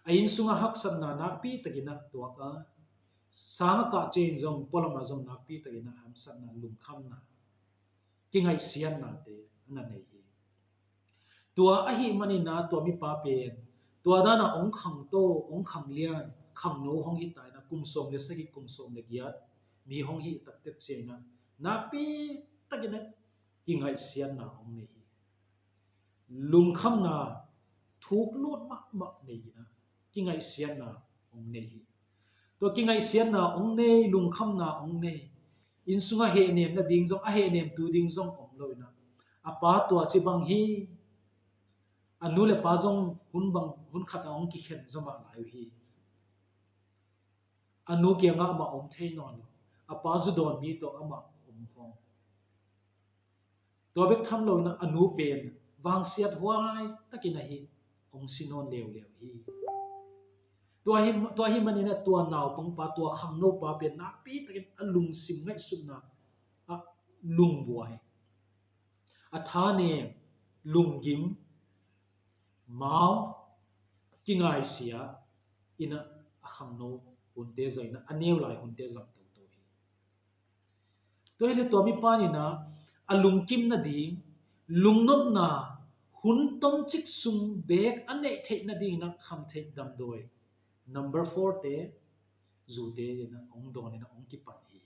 A inn sungah haksatna nakpi takin ah tuak a, sang a kah ciangin zong, pualam ah zong nakpi takin ah hamsatna, lungkhamna, kingaihsiatnate a na nei hi. Tua ahih manin ah tua mipa pen tua dan ah hong khangto, hong khanglian, khangno hong hi ta in ah, kum sawm le sagih, kum sawm le giat mi hong hih taktak ciangin ah, nakpi takin ah kingaihsiatna hong nei hi. Lungkhamna thuk lut mahmah nei in ah, kingaihsiatna hong nei hi. Tua kingaihsiatna hong nei, lungkhamna hong nei, inn sungah hehnem nading zong, a hehnemtu ding zong om lo in ah, a pa tua ci bang hi, a nu le pa zong hun bang, hun khat ah hong kikhen zaw mah lai uh hi. A nu kiangah amah om thei nawn lo, a pa zudawn mi tawh amah om khawm. Tua bek tham lo in ah a nu pen vangsiat huai takin ah hi, hong si nawn leuleu hi. Tua hi, tua ahih manin ah tua naupangpa, tua khangnopa pen nakpi takin a lungsim ngaihsutna ah lungbuai, a thanem, lunggim, mau, kingaisia in a, a khangno hunte zang in a, a neu lai hunte zang toto hi. Tua hi leh tua mipa in a, a lungkim nading, lungnopna hun tomcik sung beek a neih theih nading in a khamtheih damdawi number four te, zute in a hong dawn in a hong kipan hi.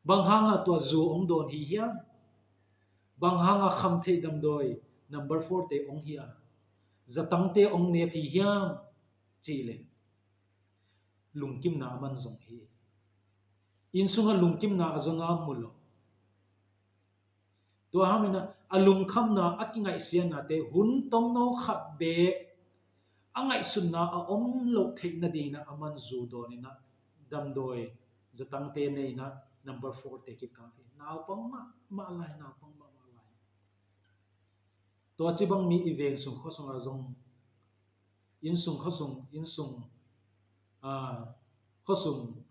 Bang hanga tua zu hong dawn hi hiam? Bang hanga khamtheih damdawi number four te hong hi a, zatangte hong nek hi hiam? Cih leh lungkimna a man zong hi. Inn sunga lungkimna a zong a mu lo. Tua hangin a, a lungkhamna, a kingaihsiatnate hun tomno khat beek a ngaihsutna a om loh theih nading in a, a man zu dawn in a, damdawi zatangte nei in a, number four te kikang hi. Naupang mahmah lai, naupang mahmah lai. Tua ci bang mi i veng sung khua sungah zong, inn sung khua sung, inn sung, ah, khua sung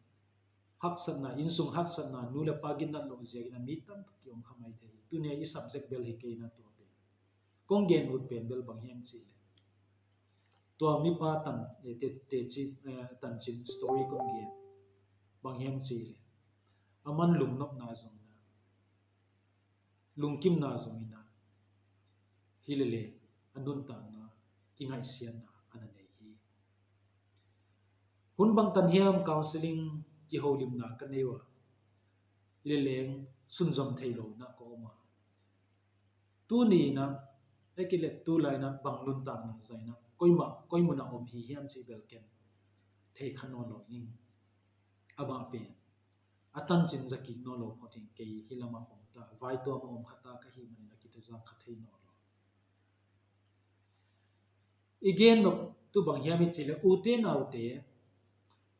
haksatna, inn sung haksatna, nu le pa ginat loh ziakin a mi tampi kiom kha mai thei. Tuni a i subject bel hi kei in a tua pen. Kong gen ut pen bel bang hiam cih leh, tua mipa tan, eh, te, te ci, eh, tancin story kong gen. Bang hiam cih leh, a man lungnopna zong in a, lungkimna zong in a, hi lele a nuntakna, kingaihsiatna a na nei hi. Hun bangtan hiam counseling kiholimna ka nei uh a, hi leleng sunzom thei lo na ka om a. Tuni in a, a kile tulai in a bang nuntakna zai in a, koimah, koi mun a om hi hiam cih bel ken thei kha nawn lo ning. A mah pen a tancin zakik nawn lo phot in kei hi lamah om ta, vaituam a om kha ta ka hih manin a kituzak kha thei nawn lo. I gen nop tu bang hiam i cih leh, ute naute,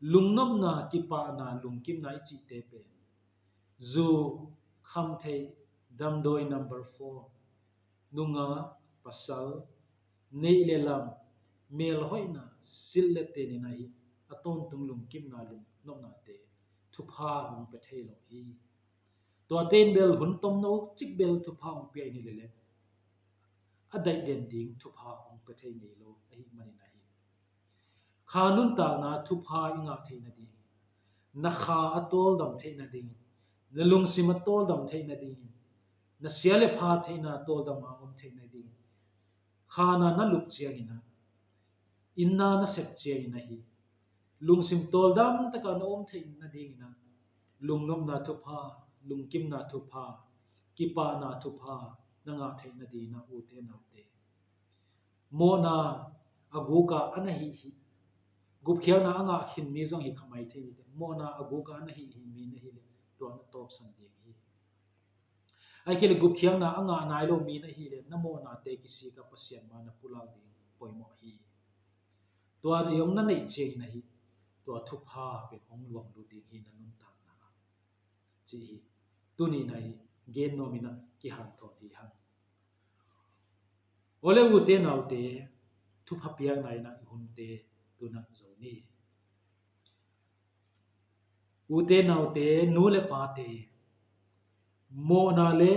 lungnopna, kipahna, lungkimna i cihte pen zu, khamtheih damdawi number four, nungak, pasal, neih le lam, melhoihna, silh le ten in a hi a tawntung lungkimna, lungnopnate thupha hong pia thei lo hi. Tuate in bel hun tomno cik bel thupha hong pia in hi lele, a daih den ding thupha hong pia thei ngei lo ahih manin a hi. Kha nuntakna thupha i ngah theih nading, na kha a tawldam theih nading, na lungsim a tawldam theih nading, na sia le pha theihna tawldam a om theih nading, kha na na lup ciangin a, inn na na sep ciangin a hi, lungsim tawldam taka na om theih nadingin a, lungnopna thupha, lungkimna thupha, kipahna thupha na ngah theih nadingin a, ute naute, mawhna a guka a na hih hih, gupkhialna a ngah khin mi zong hi kha mai thei hi. Mawhna a guka a na hih hih mi na hih leh tua na tawpsan ding hi. Ahih kei leh gupkhialna a ngah nai lo mi na hih leh na mawhnate kisik a Pasian ma na pulak ding poimawh hi. Tua zong na neih ciangin a hi, tua thupha pen hong luang lut ding hi na nuntakna ah, ci hi. Tuni in a hi gen nuam in a kihanthawn hi hang. Aw le ute naute, thupha piakna in a i hunte tu in a zo ni. Ute naute, nu le pate, mawhna le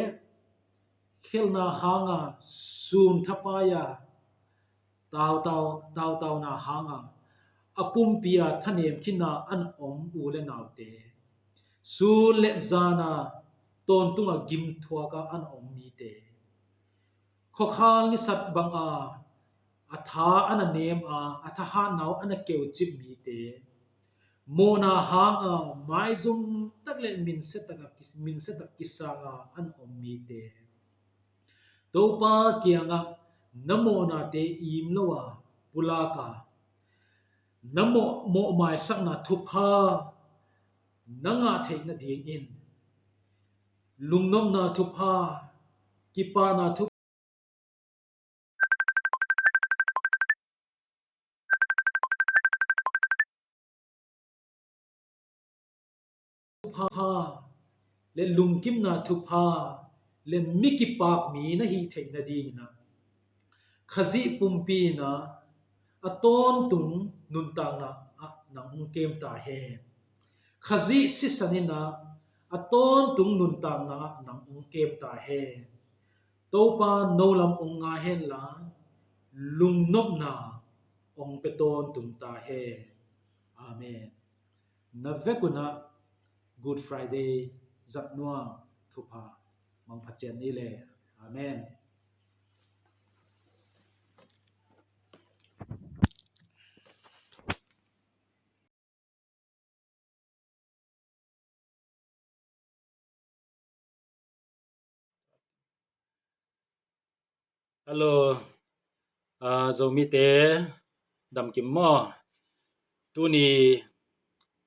khelhna hanga sun thapai a, tautau, tautauna hanga a pumpi a thanem khin a na om u le naute, sun le zan a tawntung a gimthuak a na om mite, khuakhal nisat bang a, a tha a na nem a, a thahatna uh a na keucip mite, mawhna hanga maizum tak le minse tak a ki-, minse tak kisang a na om mite, Topa kiangah na mawhnate im lo a pulak a, na mawh, mawhmaisakna thupha na ngah theih nadingin, lungnopna thupha, kipahna thupha, thupha le lungkimna thupha le mi kipak mi na hih theih nadingin a, Khazih pumpi in a, a tawntung nuntakna ah nang hong kem ta hen. Khazih sisan in a, a tawntung nuntakna ah nang hong kem ta hen. Topa no lam hong ngai hen la, lungnopna hong pia tawntung ta hen. Amen. Na vek un ah Good Friday zat nuam thupha mangpha ciat ni le. Amen. Hello, ah, Zomite, damkim maw? Tuni